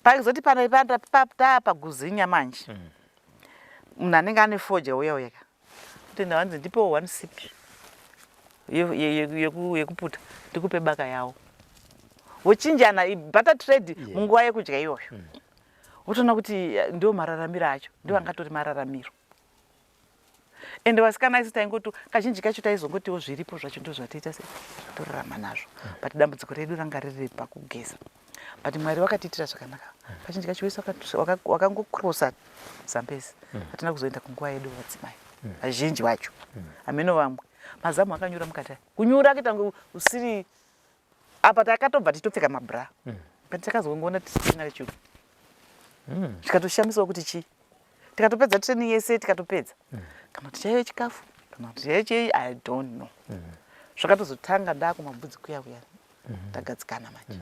Paizoti pana taa paguzinya manje, munhu anenge ane fodya uya uya ka, kuti ndavanzi ndipewo one sip yekuputa ndikupe baka yawo, vochinjana barter trade munguva yekudya iyoyo. Wotoona kuti ndio mararamiro acho, ndio angatori mararamiro. Ende vasikana isu taingoti kazhinji kacho taizongotiwo zviripo zvacho ndo zvatiita se torarama nazvo, but dambudziko redu ranga riri pakugeza. But Mwari vakatiitira zvakanaka. Kazhinji kacho wese wakangokrosa Zambezi, hatina kuzoenda kunguva yedu vadzimai vazhinji vacho, hameno vamwe, mazamu akanyura mukati aya, kunyura kuita kunge usiri apa. Takatobva tichitopfeka mabra, but takazongoona tisina chiro, zvikatoshamisawo kuti chii. Tikatopedza training yese, tikatopedza, kana kuti chaive chikafu kana kuti chaive chei, I don't know. Zvakatozotanga ndakumabvudzi kuya kuya, ndagadzikana manje.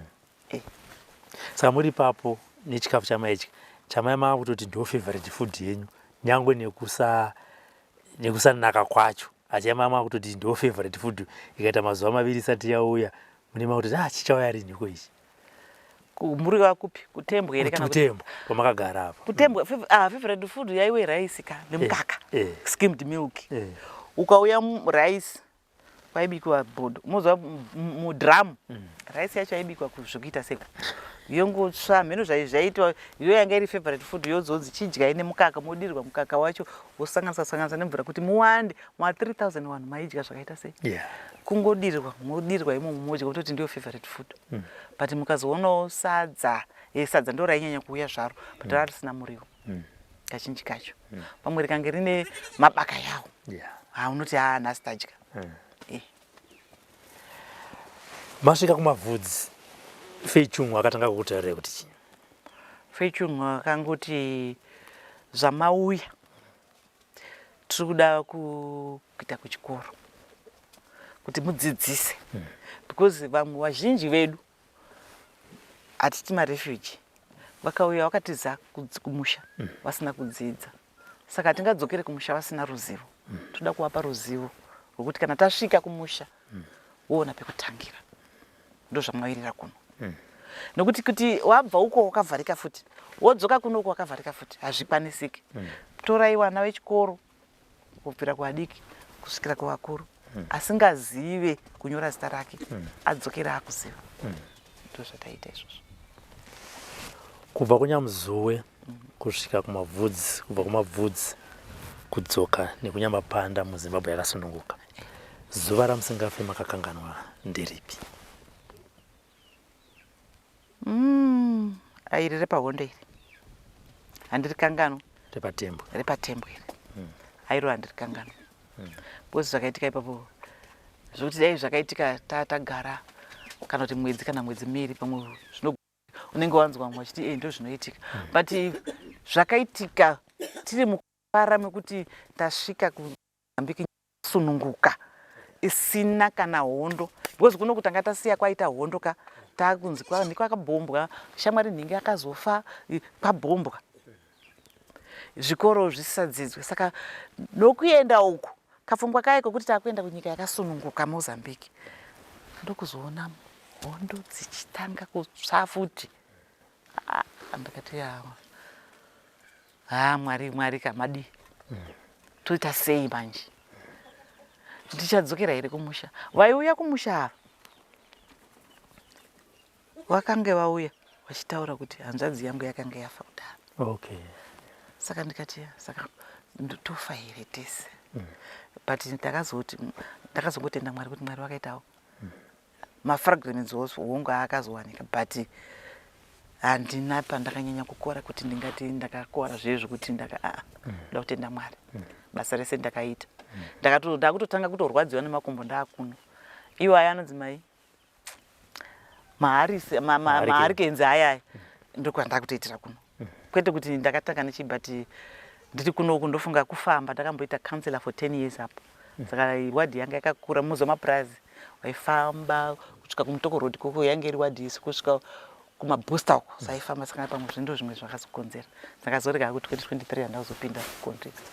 Saka muri ipapo nechikafu chamaidya, chamai mava kutoti ndo favorite food yenyu, nyangwe nekusanaka kwacho, asi yamai mava kutoti ndo favorite food. Ikaita mazuva 2 isati yauya, mune makutoti, ah, chichauya rinhiko ichi? Muri wakupi, kuTembwe here kana kuti kuTembwe kwamakagara apa? Kutembwe, favorite food yaiwe rice ka nemukaka, skimmed milk. Ukauya rice. Kwaibikiwa bhodho, moziva mudhiramu rice yacho yaibikwa zvekuita seko yongotsva mheno zvaiitwa iyo yanga iri favorite food yozonzi chidyai nemukaka modirwa mukaka wacho wosanganisa sanganisa nemvura kuti muwande ma 3000 vanhu maidya zvakaita sei kungodirwa modirwa imomo modya kutoti ndiyo favorite food but mukazoonawo sadza sadza ndo rainyanya kuuya zvaro but rarisina muriwo kazhinji kacho pamwe rikange rine mabaka yawo ha unoti ha nhasi tadya. Masvika kumavhudzi, Feichungu akatanga kukutaurirai kuti chii? Feichungu akangoti zvamauya tiri kuda kuita kuchikoro kuti mudzidzise because vamwe vazhinji vedu hatiti marefuge vakauya vakatiza kumusha vasina kudzidza, saka hatingadzokere kumusha vasina ruzivo. Toda kuvapa ruzivo rwekuti kana tasvika kumusha woona pekutangira. Ndozvamwairira kuno nokuti kuti wabva uko wakavharika futi wodzoka kuno uko wakavharika futi hazvikwanisiki. Torai vana vechikoro kubvira kuvadiki kusvikira kuvakuru asingazive kunyora zita rake adzokera akuziva. Ndozvataita izvozvo. Kubva kunyamuzuwe kusvika kumabvudzi, kubva kumabvudzi kudzoka nekunyamapanda muZimbabwe yakasununguka, zuva ramusingafe makakanganwa nderipi? Airi repahondo iri handirikanganwa. Repatembwe. Repatembwe iri airo handirikanganwa because zvakaitika ipapo zvokuti dai zvakaitika tagara kana kuti mwedzi kana mwedzi miviri pamwe zvino unenge wanzwa vamwe vachiti e ndo zvinoitika but zvakaitika tiri mukufara mekuti tasvika kuMozambique sununguka isina kana hondo because kuno kutanga tasiya kwaita hondo ka takunzi kwakabhombwa shamwari nhingi akazofa kwabhombwa zvikoro zvisadzidzwe saka nokuenda uku kafungwa kaye kokuti takuenda kunyika yakasununguka Mozambique ndokuzoona hondo dzichitanga kutsva futi. Ndakati ha Mwari Mwari kamadii toita sei manje ndichadzokera here kumusha? Vaiuya kumusha ava vakange vauya vachitaura kuti hanzvadzi yangu yakanga yafa kudhara. Saka ndikati saka tofa here tese? But ndakazoti ndakazongotenda Mwari kuti Mwari vakaitawo mafragments hongu aakazowanika but handina pandakanyanya kukora kuti ndingati ndakakora zviye zvekuti ndaka aa ndoda kutenda Mwari basa rese ndakaita. Ndakutotanga kutorwadziwa nemakumbo ndaakuno iwo aya anonzi mai maharisi maharikens aya aya ndokwandakutoitira kuno kwete kuti ndakatanga nechi but ndiri kunoku ndofunga kufamba ndakamboita councillor for 10 years apo saka wadhi yanga yakakura muzo mapurazi waifamba kusvika kumutoko road koko yange iri wadhi isi kusvika kumabooster uko saifamba saka pamwe zvindo zvimwe zvakazokonzera saka zorega ku 2023 handakuzopinda context.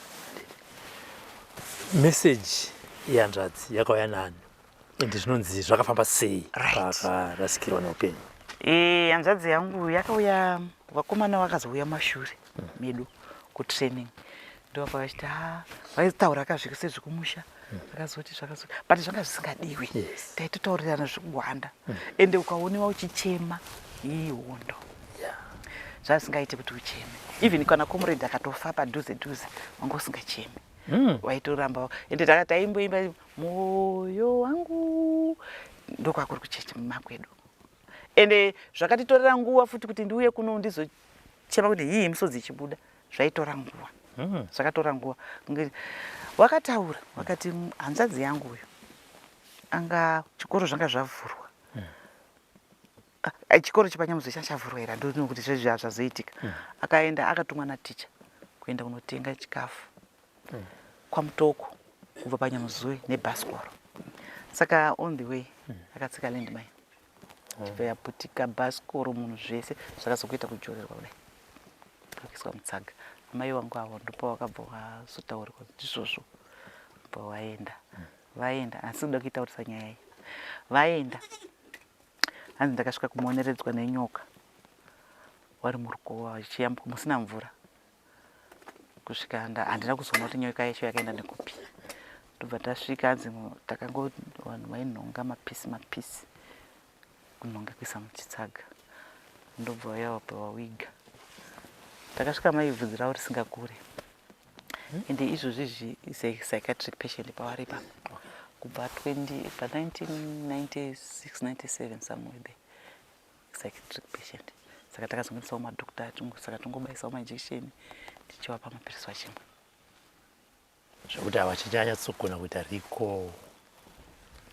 Message yehanzvadzi yakauya nani ende zvinonzi zvakafamba sei paakarasikirwa neupenyu? Hanzvadzi yangu yakauya vakomana vakazouya mashure medu kutraining ndovapa vachiti ha vaitaura akazvika sezvekumusha zvakazoti zvakazoti but zvanga zvisingadiwi. Taitotaurirana zvekuhwanda ende ukaonewa uchichema iyi hondo zvasingaiti kuti ucheme even kana comrade akatofa padhuze dhuze wanga usingachemi waitoramba ende taimboimba moyo wangu ndokwakuri kucheche makwedu ende zvakatitorera nguva futi kuti ndiuye kuno ndizochema kuti hii misodzi ichibuda zvaitora nguva zvakatora nguva wakataura wakati hanzvadzi yangu uyu anga chikoro zvanga zvavhurwa chikoro chepanyamuzo chachavhurwa here handinokuti kuti zvezvi zvazoitika akaenda akatumwa naticha kuenda kunotenga chikafu kwamutoko kubva panyamuzui nebhasikoro saka on the way akatsika landmine chibva yaputika bhasikoro munhu zvese zvakazokuita kujorerwa kudai kuiswa mutsaga amai vangu avo ndipo vakabva vazotaurirwa ndizvozvo bva vaenda vaenda asi kuda kuitaurisa nyaya iyi vaenda hanzi ndakasvika kumoneredzwa nenyoka wari murukova vachiyambuka musina mvura kusvika handina kuzoona kuti nyoka yacho yakaenda nekupi. Ndobva tasvika hanzi takango vanhu vainhonga mapisi mapisi kunhonga kuisa muchitsaga ndobva vauya vabva vawiga. Takasvika mai bvudzi ravo risingakure ende izvozvi izvi is a psychiatric patient pavari ipapa kubva 20 pa 1996 97 somewhere there psychiatric patient saka takazongoendesawo madoctor saka tongobaisawo majekisheni tichivapa mapirisi vachimwa Zvekuti havachinyanyatsogona kuita recall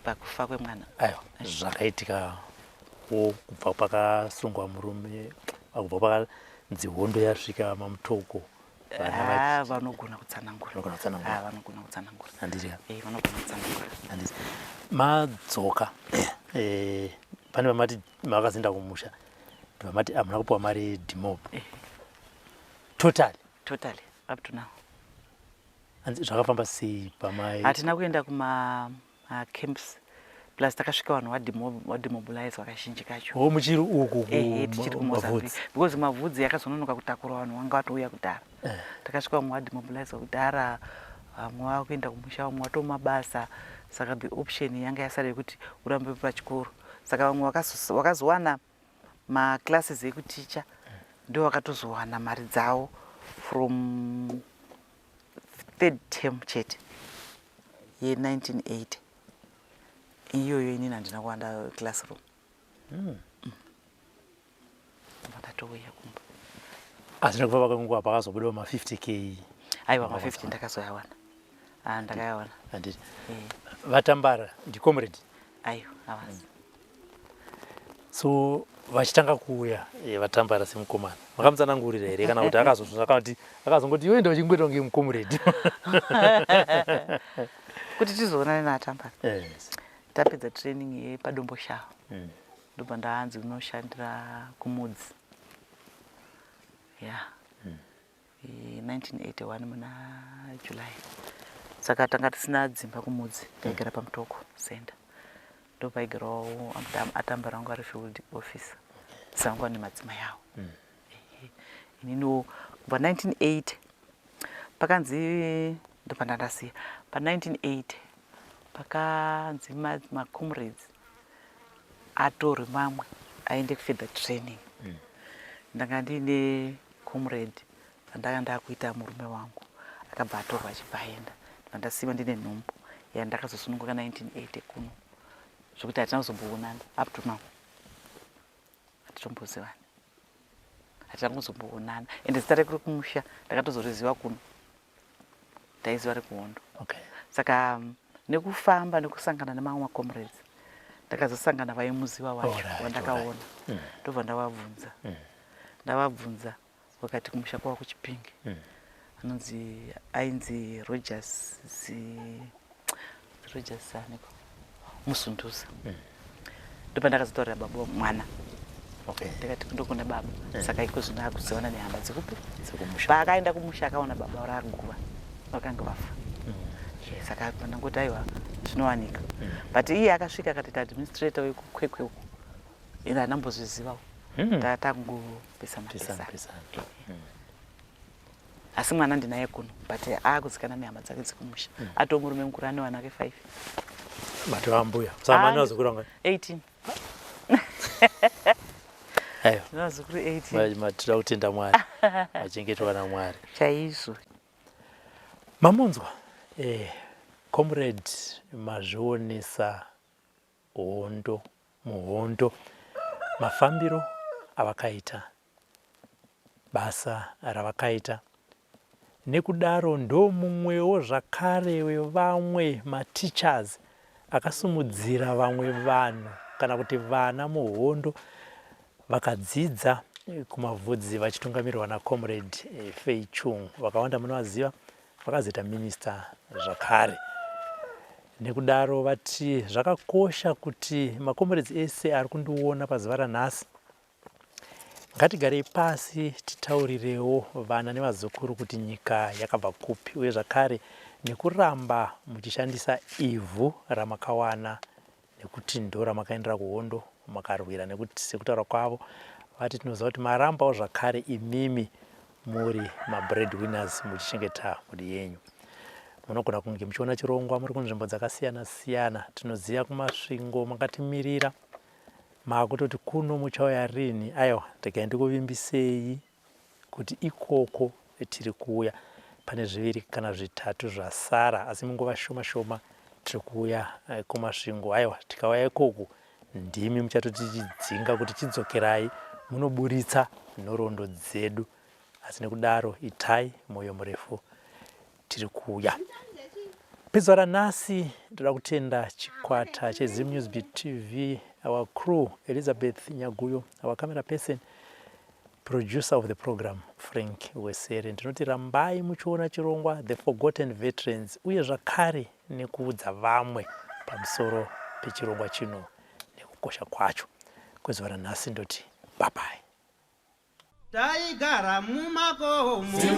pakufa kwemwana. Aiwa, zvakaitika wo kubva pakasungwa murume, kubva pakanzi hondo yasvika maMutoko. Ah, vanogona kutsanangura. Vanogona kutsanangura. Ah, vanogona kutsanangura. Handiti. Eh, vanogona kutsanangura. Handiti. Madzoka. Eh, pane vamati makazoenda kumusha. Vamati hamuna kupiwa mari yedemob. Eh. Totally. Totally up to now. Hanzi zvakafamba sei pamai? Hatina kuenda kuma camps plus takasvika vanhu vademobilize vakazhinji kacho. Oh, muchiri uku eh, tichiri kuMozambique because mavhudzi yakazononoka kutakura vanhu vanga vatouya kudhara. Eh. Takasvika vamwe vademobilize kudhara, vamwe vakuenda kumusha, vamwe vatomabasa saka the option yanga yasara yekuti urambe pachikoro saka vamwe vakazowana maclasses ekuticha ndo vakatozowana mari dzavo from third term chete ye1980 iyoyo inini handina kuwanda classroom mm. Ndatouya kumba asi nekufamba kwenguva pakazobudawo ma50 k aiwa ma50 ndakazoyawana ah, ndakayawana handiti eh. Vatambara ndicomrade aiwa havasi So vachitanga kuuya eh, vatambara semukomana makamutsanangurira here kana kuti akazozvona kana kuti akazongoti iwe ndochingoita kunge mucomrade kuti tizoonane naatambara yes. Tapedza training yepadomboshava ndobva ndaanzi unoshandira kumudzi ya yeah. 1981 muna July saka tanga tisina dzimba kumudzi taigara pamutoko center ndopaigarawo atambara wangu ari field officer sanga nemadzimai awo mm. Ininiwo kubva 1980 pakanzi ndopandandasiya pa 1980 pakanzi macomrades atorwe mamwe aende kufurther training mm. Ndanga ndiine comrade pandanga ndakuita murume wangu akabva atorwa achibva aenda ndasiwa ndine nhumbu yandakazosununguka 1980 kuno zvekuti hatina kuzomboonana up to now hatitombozivani hatina kuzomboonana ende zita rekuri kumusha ndakatozoriziva kuno ndaiziva rekuhondo okay. Saka nekufamba nekusangana nemamwe macomrades ndakazosangana vaimuziva wacho vandakaona ndobva ndavabvunza ndavabvunza vakati kumusha kwava kuchipinge anonzi ainzi Rogers Rogers aniko Musunduza ndopandakazotaurira baba mwana ndikati ndokuna baba saka iko zvino akuzivana nehama dzekupi paakaenda kumusha akaona baba raguva vakanga vafa saka ndangoti aiwa zvinowanika but iye akasvika akatoita administrator wekukwekwe uku ine handambozvizivawo takangopesana pesana asi mwana ndinaye kuno but aakuzikana nehama dzake dzekumusha atoo murume mukuru ane vana ke 5 Matova mbuya samani vazukuru vanga 18 aiwa vazukuru 18 Matida kutenda Mwari vachengetwa naMwari chaizvo. Mamunzwa eh, comrade mazvionesa hondo muhondo mafambiro avakaita basa ravakaita nekudaro ndomumwewo zvakare wevamwe mateachers akasumudzira vamwe vanhu kana kuti vana muhondo vakadzidza kumavhudzi vachitungamirirwa nacomrade Fei Chung. Vakawanda munovaziva vakazoita minista zvakare. Nekudaro vati zvakakosha kuti macomrades ese ari kundiona pazuva ranhasi ngatigarei pasi titaurirewo vana nevazukuru kuti nyika yakabva kupi uye zvakare nekuramba muchishandisa ivhu ramakawana nekuti ndoramakaendera kuhondo makarwira nekuti sekutaura kwavo vati tinoziva kuti marambawo zvakare imimi muri mabread winners muchichengeta mhuri yenyu. Munogona kunge muchiona chirongwa muri kunzvimbo dzakasiyana siyana. Tinoziva kuMasvingo makatimirira, maakutoti kuno muchauya rini. Aiwa, regai ndikuvimbisei kuti ikoko tiri kuuya. Pane zviviri kana zvitatu zvasara, asi munguva shoma shoma tiri kuuya kuMasvingo. Aiwa, tikauya ikoko ndimi muchatotichidzinga kuti chidzokerai munoburitsa nhoroondo dzedu. Asi nekudaro itai mwoyo murefu, tiri kuuya. Pezuva ranhasi ndoda kutenda chikwata cheZim News Beat TV, our crew Elizabeth Nyaguyo, our camera person, producer of the program Frank Wesere. Ndinoti rambai muchiona chirongwa The Forgotten Veterans uye zvakare nekuudza vamwe pamusoro pechirongwa chino nekukosha kwacho. Kwezuva ranhasi ndoti bye bye. Taigara mumakomo, mumakomo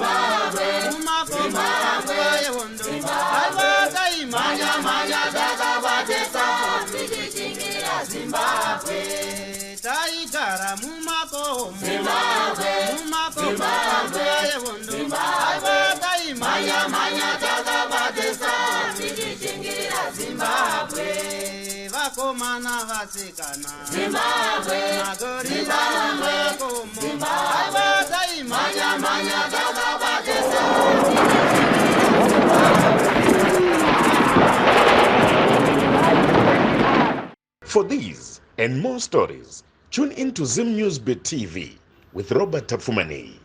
panguva yehondo. Aiwa, taimhanya mhanya takabatesa tichichingira Zimbabwe. Taigara mumakomo, mumakomo panguva yehondo. Aiwa, taimhanya mhanya takabatesa tichichingira Zimbabwe. Vakomana, vasikana, Zimbabwe, magorira mumakomo. Aiwa, taimhanya mhanya takabatesa. For these and more stories, tune in to Zim News Bit TV with Robert Tapfumaneyi.